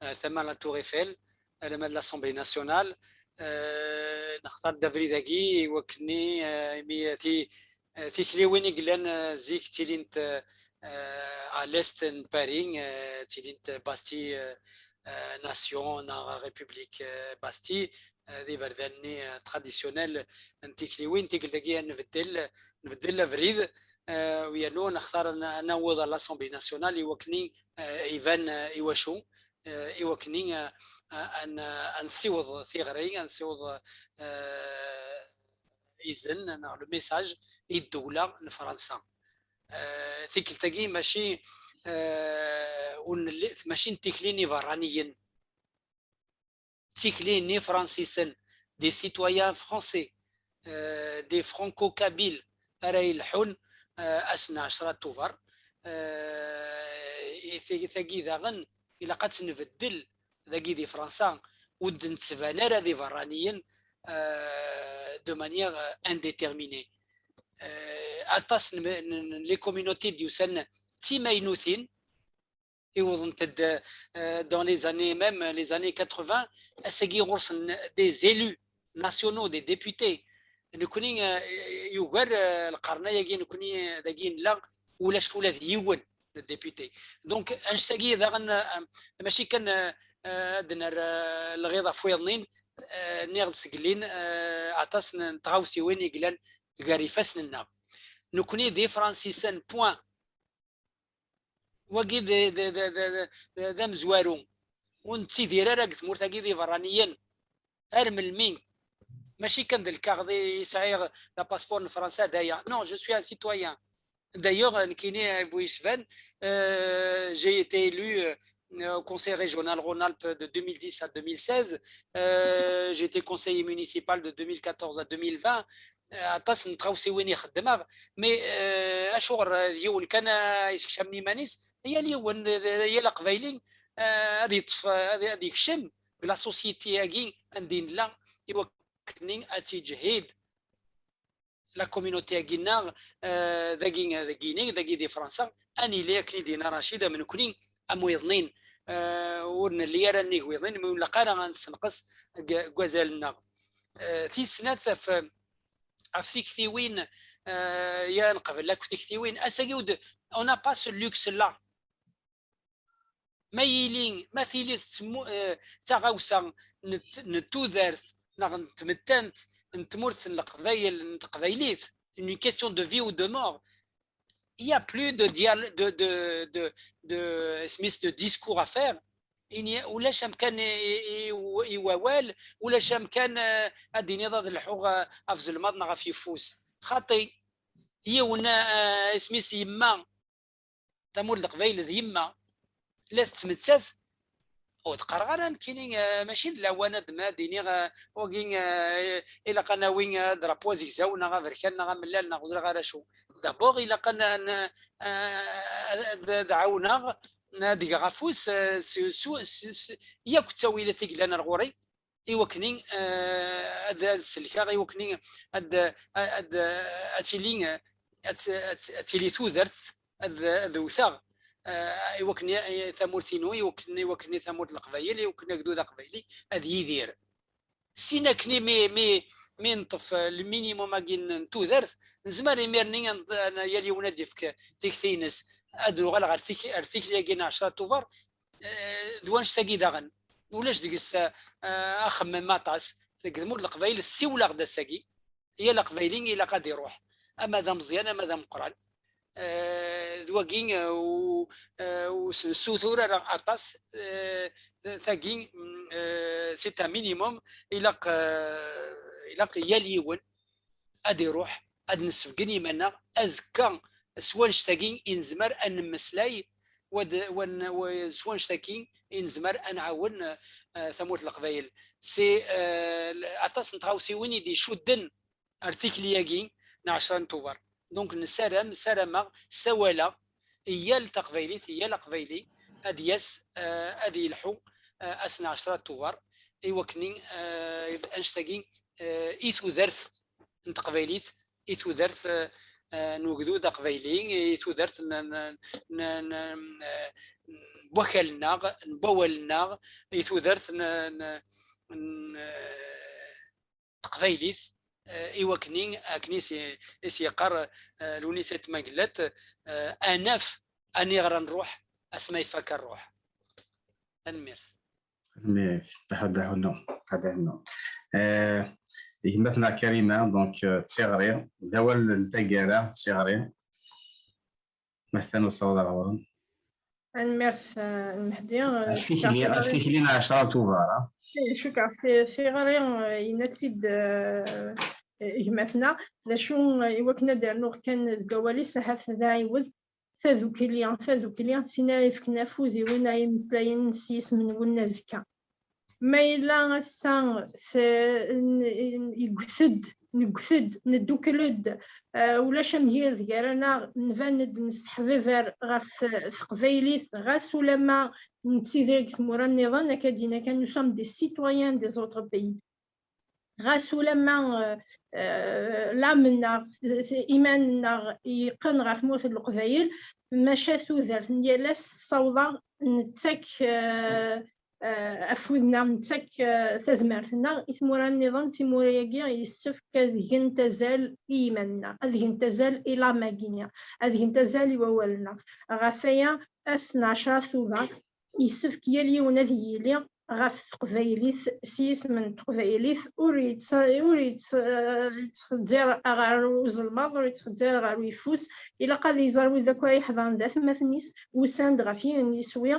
ar tama la Tour Eiffel, alamma d l'Assemblée nationale, euh, nextar-d abrid-agi i wakken-nni, euh, imi ti-, euh, tikliwin i yellan, euh, zik ttilint, euh, euh, à l'est n Paris, euh, ttilint Bastille, euh, euh, Nation neɣ République, euh, Bastille, euh, d iberdan-nni, euh, traditionnel n tikliwin. Tikkelt-agi ad nbeddel, nbeddel abrid, euh, u yernu nextar ad n-, ad naweḍ ar l'Assemblée nationale i wakken, euh, iban, euh, i wacu, euh, i wakken, euh, ad n-, ad nessiweḍ tiɣri, ad nessiweḍ, euh, izen neɣ le message i ddewla n Fransa. Euh, tikkelt-agi mačči, euh, ur nelli, mačči n tikli n iberraniyen. Tikli n Ifransisen, des citoyens français, euh, des franco-kabyles ara yelḥun, euh, ass n ɛecra Tubeṛ. Euh, i tagi, tagi daɣen ilaq ad tt-nbeddel dagi di Fransa, ur d-nettban ara d ibeṛṛaniyen, euh, de manière, euh, indéterminée. Euh, aṭas n, n, n les communautés d-yusan d timaynutin, iwḍent-d, euh, dans les années, même les années quatre-vingts, ass-agi ɣur-sen des élus nationaux, des députés. Nekni, euh, yugar, euh, lqern-agi, nekni, euh, dagi nella, ulac ula d yiwen n député. Donc, annect-agi daɣen, euh, mačči kan, euh, euh, ad nerr, euh, lɣiḍ ɣef wiḍnin, euh, nniɣ-d seg llin, euh, aṭas n, n tɣawsiwin i yellan gar ifassen-nneɣ. Nekni d Ifransisen, point. Wagi d, d, d, d, d, d amezwaru. Ur nettidir ara deg tmurt-agi d ibeṛṛaniyen. Ar melmi? Mačči kan d lkaɣeḍ i sɛiɣ, la passeport n Fransa, d aya. Non, je suis un citoyen. D'ailleurs, nekkini, bu yecban, euh, j'ai été élu, euh, au Conseil régional Rhône-Alpes de deux mille dix à deux mille seize. Euh, j'ai été conseiller municipal de deux mille quatorze à deux mille vingt. Euh, aṭas n tɣawsiwin i xeddmeɣ, mais, euh, acuɣer d yiwen kan, euh, yessekcamen iman-is? Yal yiwen, euh, yal aqbayli, euh, ad yeṭṭef, euh, ad, ad yekcem deg la société-agi anda i nella, i wakken ad tt-yeǧhid la communauté-agi-nneɣ, euh, dagi, dagi-ni, dagi di Fransa, ad nili akken i d-yenna Racid, am nekni, am wiḍnin, euh, ur nelli ara nnig wiḍnin, mi ur nlaq ara ad nessenqes deg, deg wazal-nneɣ. Euh, tis snat ɣef, ɣef tiktiwin, euh, ya nqebel akk tiktiwin, ass-agi ur d-, on n'a pas ce luxe-là. Ma yili, ma tili tettmu-, eh, d taɣawsa n t-, n tudert neɣ n tmettant n tmurt n Leqbayel, n teqbaylit, une question de vie ou de mort, il y a plus de dial-, de, de, de, de, isem-is, de discours à faire. Ini, ulac amkan i, i, i, i wawal, ulac amkan, eh, ad d-tiniḍ ad lḥuɣ, eh, ɣef zelmaḍ neɣ ɣef yeffus. Xaṭi, yiwen, eh, isem-is yemma, tamurt n Leqbayel d yemma, la tettmettat, ur d-qqareɣ ara nekkini, eh, mačči d lawan ad ma d-iniɣ, eh, wagi, eh, ilaq ad nawi, eh, drapeau azegzaw neɣ aberkan neɣ amellal neɣ ur ẓriɣ ara acu. D'abord, ilaq ad n-, ad n-, eh, ad, ad ɛawneɣ, ad geɣ afus, eh, s, s, s, s, yakk ttawilat i yellan ar ɣur-i, i wakken, eh, ad, ad sellkeɣ, i wakken ad, ad, ad tili, ad, ad, ad tili tudert, ad, ad wteɣ, eh, i wakken i, i tamurt-inu, i wakken, i wakken i tamurt n Leqbayel, i wakken agdud aqbayli ad yidir. Sin akken mi, mi, mi neṭṭef, eh, le minimum-agi n, n tudert, nezmer imir-nni ad, ad, yal yiwen ad d-yefk tikti-ines, ad nuɣal ɣer tik-, ar tikli-agi n ɛecra Tubeṛ, eh, d wanect-agi daɣen. Ulac deg-s, eh, axemmem aṭas. Deg tmurt n Leqbayel, tessiwel-aɣ-d ass-agi. Yal aqbayli ilaq ad iruḥ. Ama d ameẓyan, ama d ameqqran. Eh, d wagi, eh, u-, eh, ur s-nessutur ara aṭas, eh, tagi, mm, eh, c'est un minimum. Ilaq, eh, ilaq yal yiwen ad iruḥ, ad nessebgen iman-nneɣ, azekka s wanect-agi i nezmer ad nemmeslay, wa d, wa n-, wa, s wanect-agi i nezmer ad nɛawen, eh, tamurt n Leqbayel. C'est, eh, aṭas n tɣawsiwin i d-icudden ar tikli-agi n ɛecra n Tubeṛ. Donc, nessaram, ssarameɣ, ssawaleɣ i yal taqbaylit, i yal aqbayli, ad yas, eh, ad yelḥu, eh, ass n ɛecra Tubeṛ, i wakken, eh, annect-agi, eh, i tudert n teqbaylit, i tudert, eh, eh, n ugdud aqbayli, i tudert n, n, n, n, n, n wakal-nneɣ, n wawal-nneɣ, i tudert n, n, n, eh, teqbaylit, eh, i wakken, akken i s-, i s-yeqqar, eh, Lewnis Ayt Mengellat, eh, ad naf aniɣer ad nruḥ asmi ifak rruḥ. Tanemmirt. Tanemmirt. Dda Ḥu-, Dda Ḥunnu. Dda Ḥunnu. Eh, gma-tneɣ Karima, donc, eh, d tiɣri, d awal n taggara, d tiɣri. Ma atan usawaḍ ar ɣur-m. Tanemmirt, eh, Mehdi. Eh, ar tikli, ar tikli n ɛecra Tubeṛ, ah. Eh, cukkeɣ ti-, tiɣri, eh, yenna-tt-id, eh, gma-tneɣ. D acu, eh, i wakken ad d-rnuɣ kan deg wawal-is, ahat d aɛiwed. Tadukli, tadukli, d tin ara yefken afud i win ara imeslayen s yisem-nwen azekka. Ma yella ass-a negget-d, negget-d, neddukel-d, ulac amgired gar-aneɣ, nban-d, nesseḥbiber ɣef teqbaylit, ɣas ulamma nettidir deg tmura nniḍen, akka d-yenna kan, nous sommes des citoyens des autres pays. Ɣas ulamma l'âme-nneɣ, iman-nneɣ yeqqen ɣer tmurt n Leqbayel, maca tudert n yal ass tessaweḍ-aɣ, nettak afud-nneɣ, nettak tazmert-nneɣ i tmura nniḍen. Timura-agi yessefk ad gent azal i yiman-nneɣ, ad gent azal i l'âme-agi-nni, ad gent azal i wawal-nneɣ. Ɣef waya, ass n ɛecra Tubeṛ, yessefk yal yiwen ad yili ɣef teqbaylit, s yisem n teqbaylit, ur yett-, ur yett-, yettxezzir ɣer uzelmaḍ, ur yettxezzir ɣer uyeffus. Ilaq ad iẓer wid akk ara iḥeḍren d atmaten-is, usan-d ɣef yiwen n yiswi.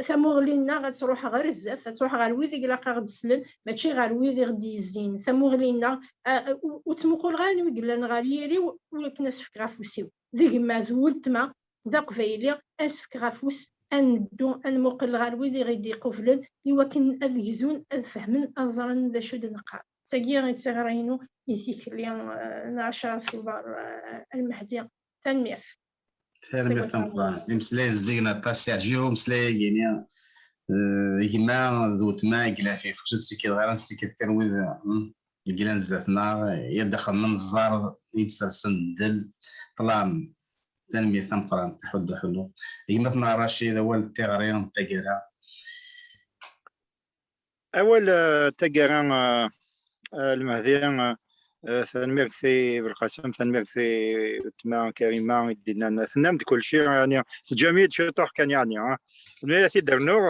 Tamuɣli-nneɣ ad truḥ ɣer zdat, ad truḥ ɣer wid i ilaq ad ɣ-d-slen, mačči ɣer wid i ɣ-d-yezzin. Tamuɣli-nneɣ, ur ttmuquleɣ ara anwa i yellan ɣer yiri-w, ur akken ad s-fkeɣ afus-iw. D gma, d weltma, d aqbayli, ad s-fkeɣ afus, ad neddu, ad nmuqel ɣer wid i ɣ-d-iqublen, i wakken ad gzun, ad fehmen, ad ẓren d acu d-neqqar. D tagi i d tiɣri-inu i tikli n ɛecra Tubeṛ, a Lmehdi. Tanemmirt. Tanemmirt tameqqrant. Imeslayen zeddigen aṭas, yeɛjeb-iyi umeslay-agi-nni. Gma d weltma i yellan ɣef yifus, ur ttekkiḍ ara, nsekket kan wid i yellan zdat-neɣ, i ad d-xedmen ẓẓerb i d-sersen ddel, ṭṭlam. Tanemmirt tameqqrant, aḥuddu aḥullu. Gma-tneɣ Racid, awal n tiɣri n taggara. Awal, eh, n taggara, eh, eh, Lmehdi, eh, eh, tanemmirt i Belqasem, tanemmirt i weltma Karima i d-yennan. Tennam-d kulci, yani, teǧǧam-iyi-d ciṭuḥ kan, yani, ah. Melmi ara t-id-rnuɣ,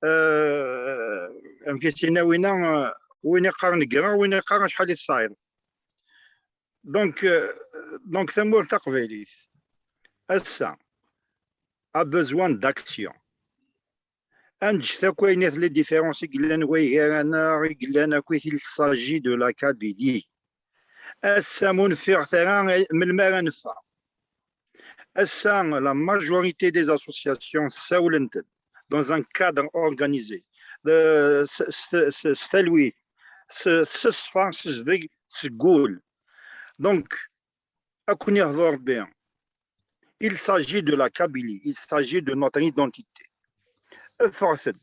eh, amek i s-yenna winna, eh, win iqqaren ggreɣ, win iqqaren acḥal i tesɛiḍ. Donc, euh, donc, tamurt taqbaylit ass-a a besoin d'action. Ad neǧǧet akk ayen, les différences i yellan way gar-aneɣ, i yellan akk, il s'agit de la Kabylie. Ass-a, ma ur neffiɣet ara, melmi ara neffeɣ? Ass-a, la majorité des associations ssawlent-d dans un cadre organisé, de, s, s, s, s talwit, s, s ṣṣfa, s zzedg, seg wul. Donc, ad ken-ihḍu Rebbi. Il s'agit de la Kabylie, il s'agit de notre identité. Ffɣet-d.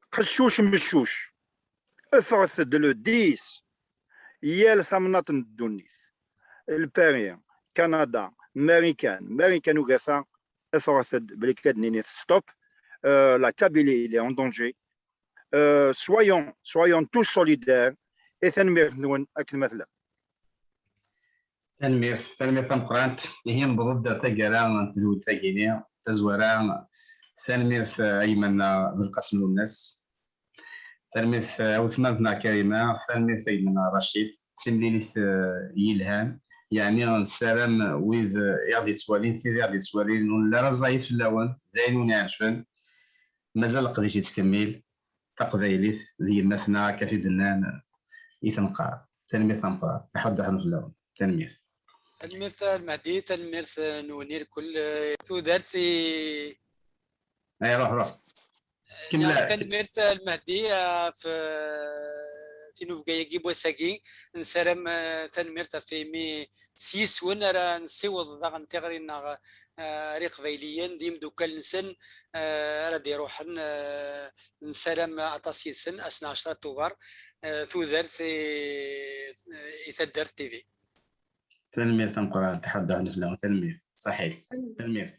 Qeccuc meccuc. Ffɣet-d le dix. Yal tamnaḍt n ddunit. Le Paris, Canada, Marikan, Marikan ugafa, ffɣet-d, belli ad d-ninit stop. Euh, la Kabylie, il est en danger. Euh, soyons, soyons tous solidaires. Et tanemmirt-nwen akken ma tellam. Tanemmirt, tanemmirt tameqqrant. Ihi newweḍ-d ar taggara n tedwilt-agi-nni, tazwara. Tanemmirt, eh, a gma-nneɣ Belqasem Lwennas. Tanemmirt, eh, a weltma-tneɣ Karima. Tanemmirt a gma-nneɣ Racid. D timlilit, eh, yelhan. Yeɛni nessaram wid, eh, i ɣ-d-yettwalin, tid i ɣ-d-yettwalin, ur nelli ara ẓẓayit fell-awen, d ayen ur nɛeǧben. Mazal leqdic yettkemmil. Taqbaylit d yemma-tneɣ, akka t-id-nnan i t-neqqar. Tanemmirt tameqqrant. Aḥuddu aḥunnu fell-awen. Tanemmirt. Tanemmirt a Lmehdi, tanemmirt, eh, nwen irkel, eh, tudert i Ay, ruḥ, ruḥ. Kemmel. Neɣ tanemmirt a Lmehdi, eh, ɣef, eh, tinubga-agi n wass-agi. Nessaram, eh, tanemmirt ɣef imi s yis-wen ara nessiweḍ daɣen tiɣri-nneɣ, eh, ar Iqbayliyen d yimeddukal-nsen, eh, ara d-iruḥen, eh, nessaram aṭas yid-sen, ass n ɛecra Tubeṛ, eh, tudert i, i Taddart T V. Tanemmirt tameqqrant, ḥuddu aḥunnu fell-awen, tanemmirt. Ṣaḥit. Tanemmirt.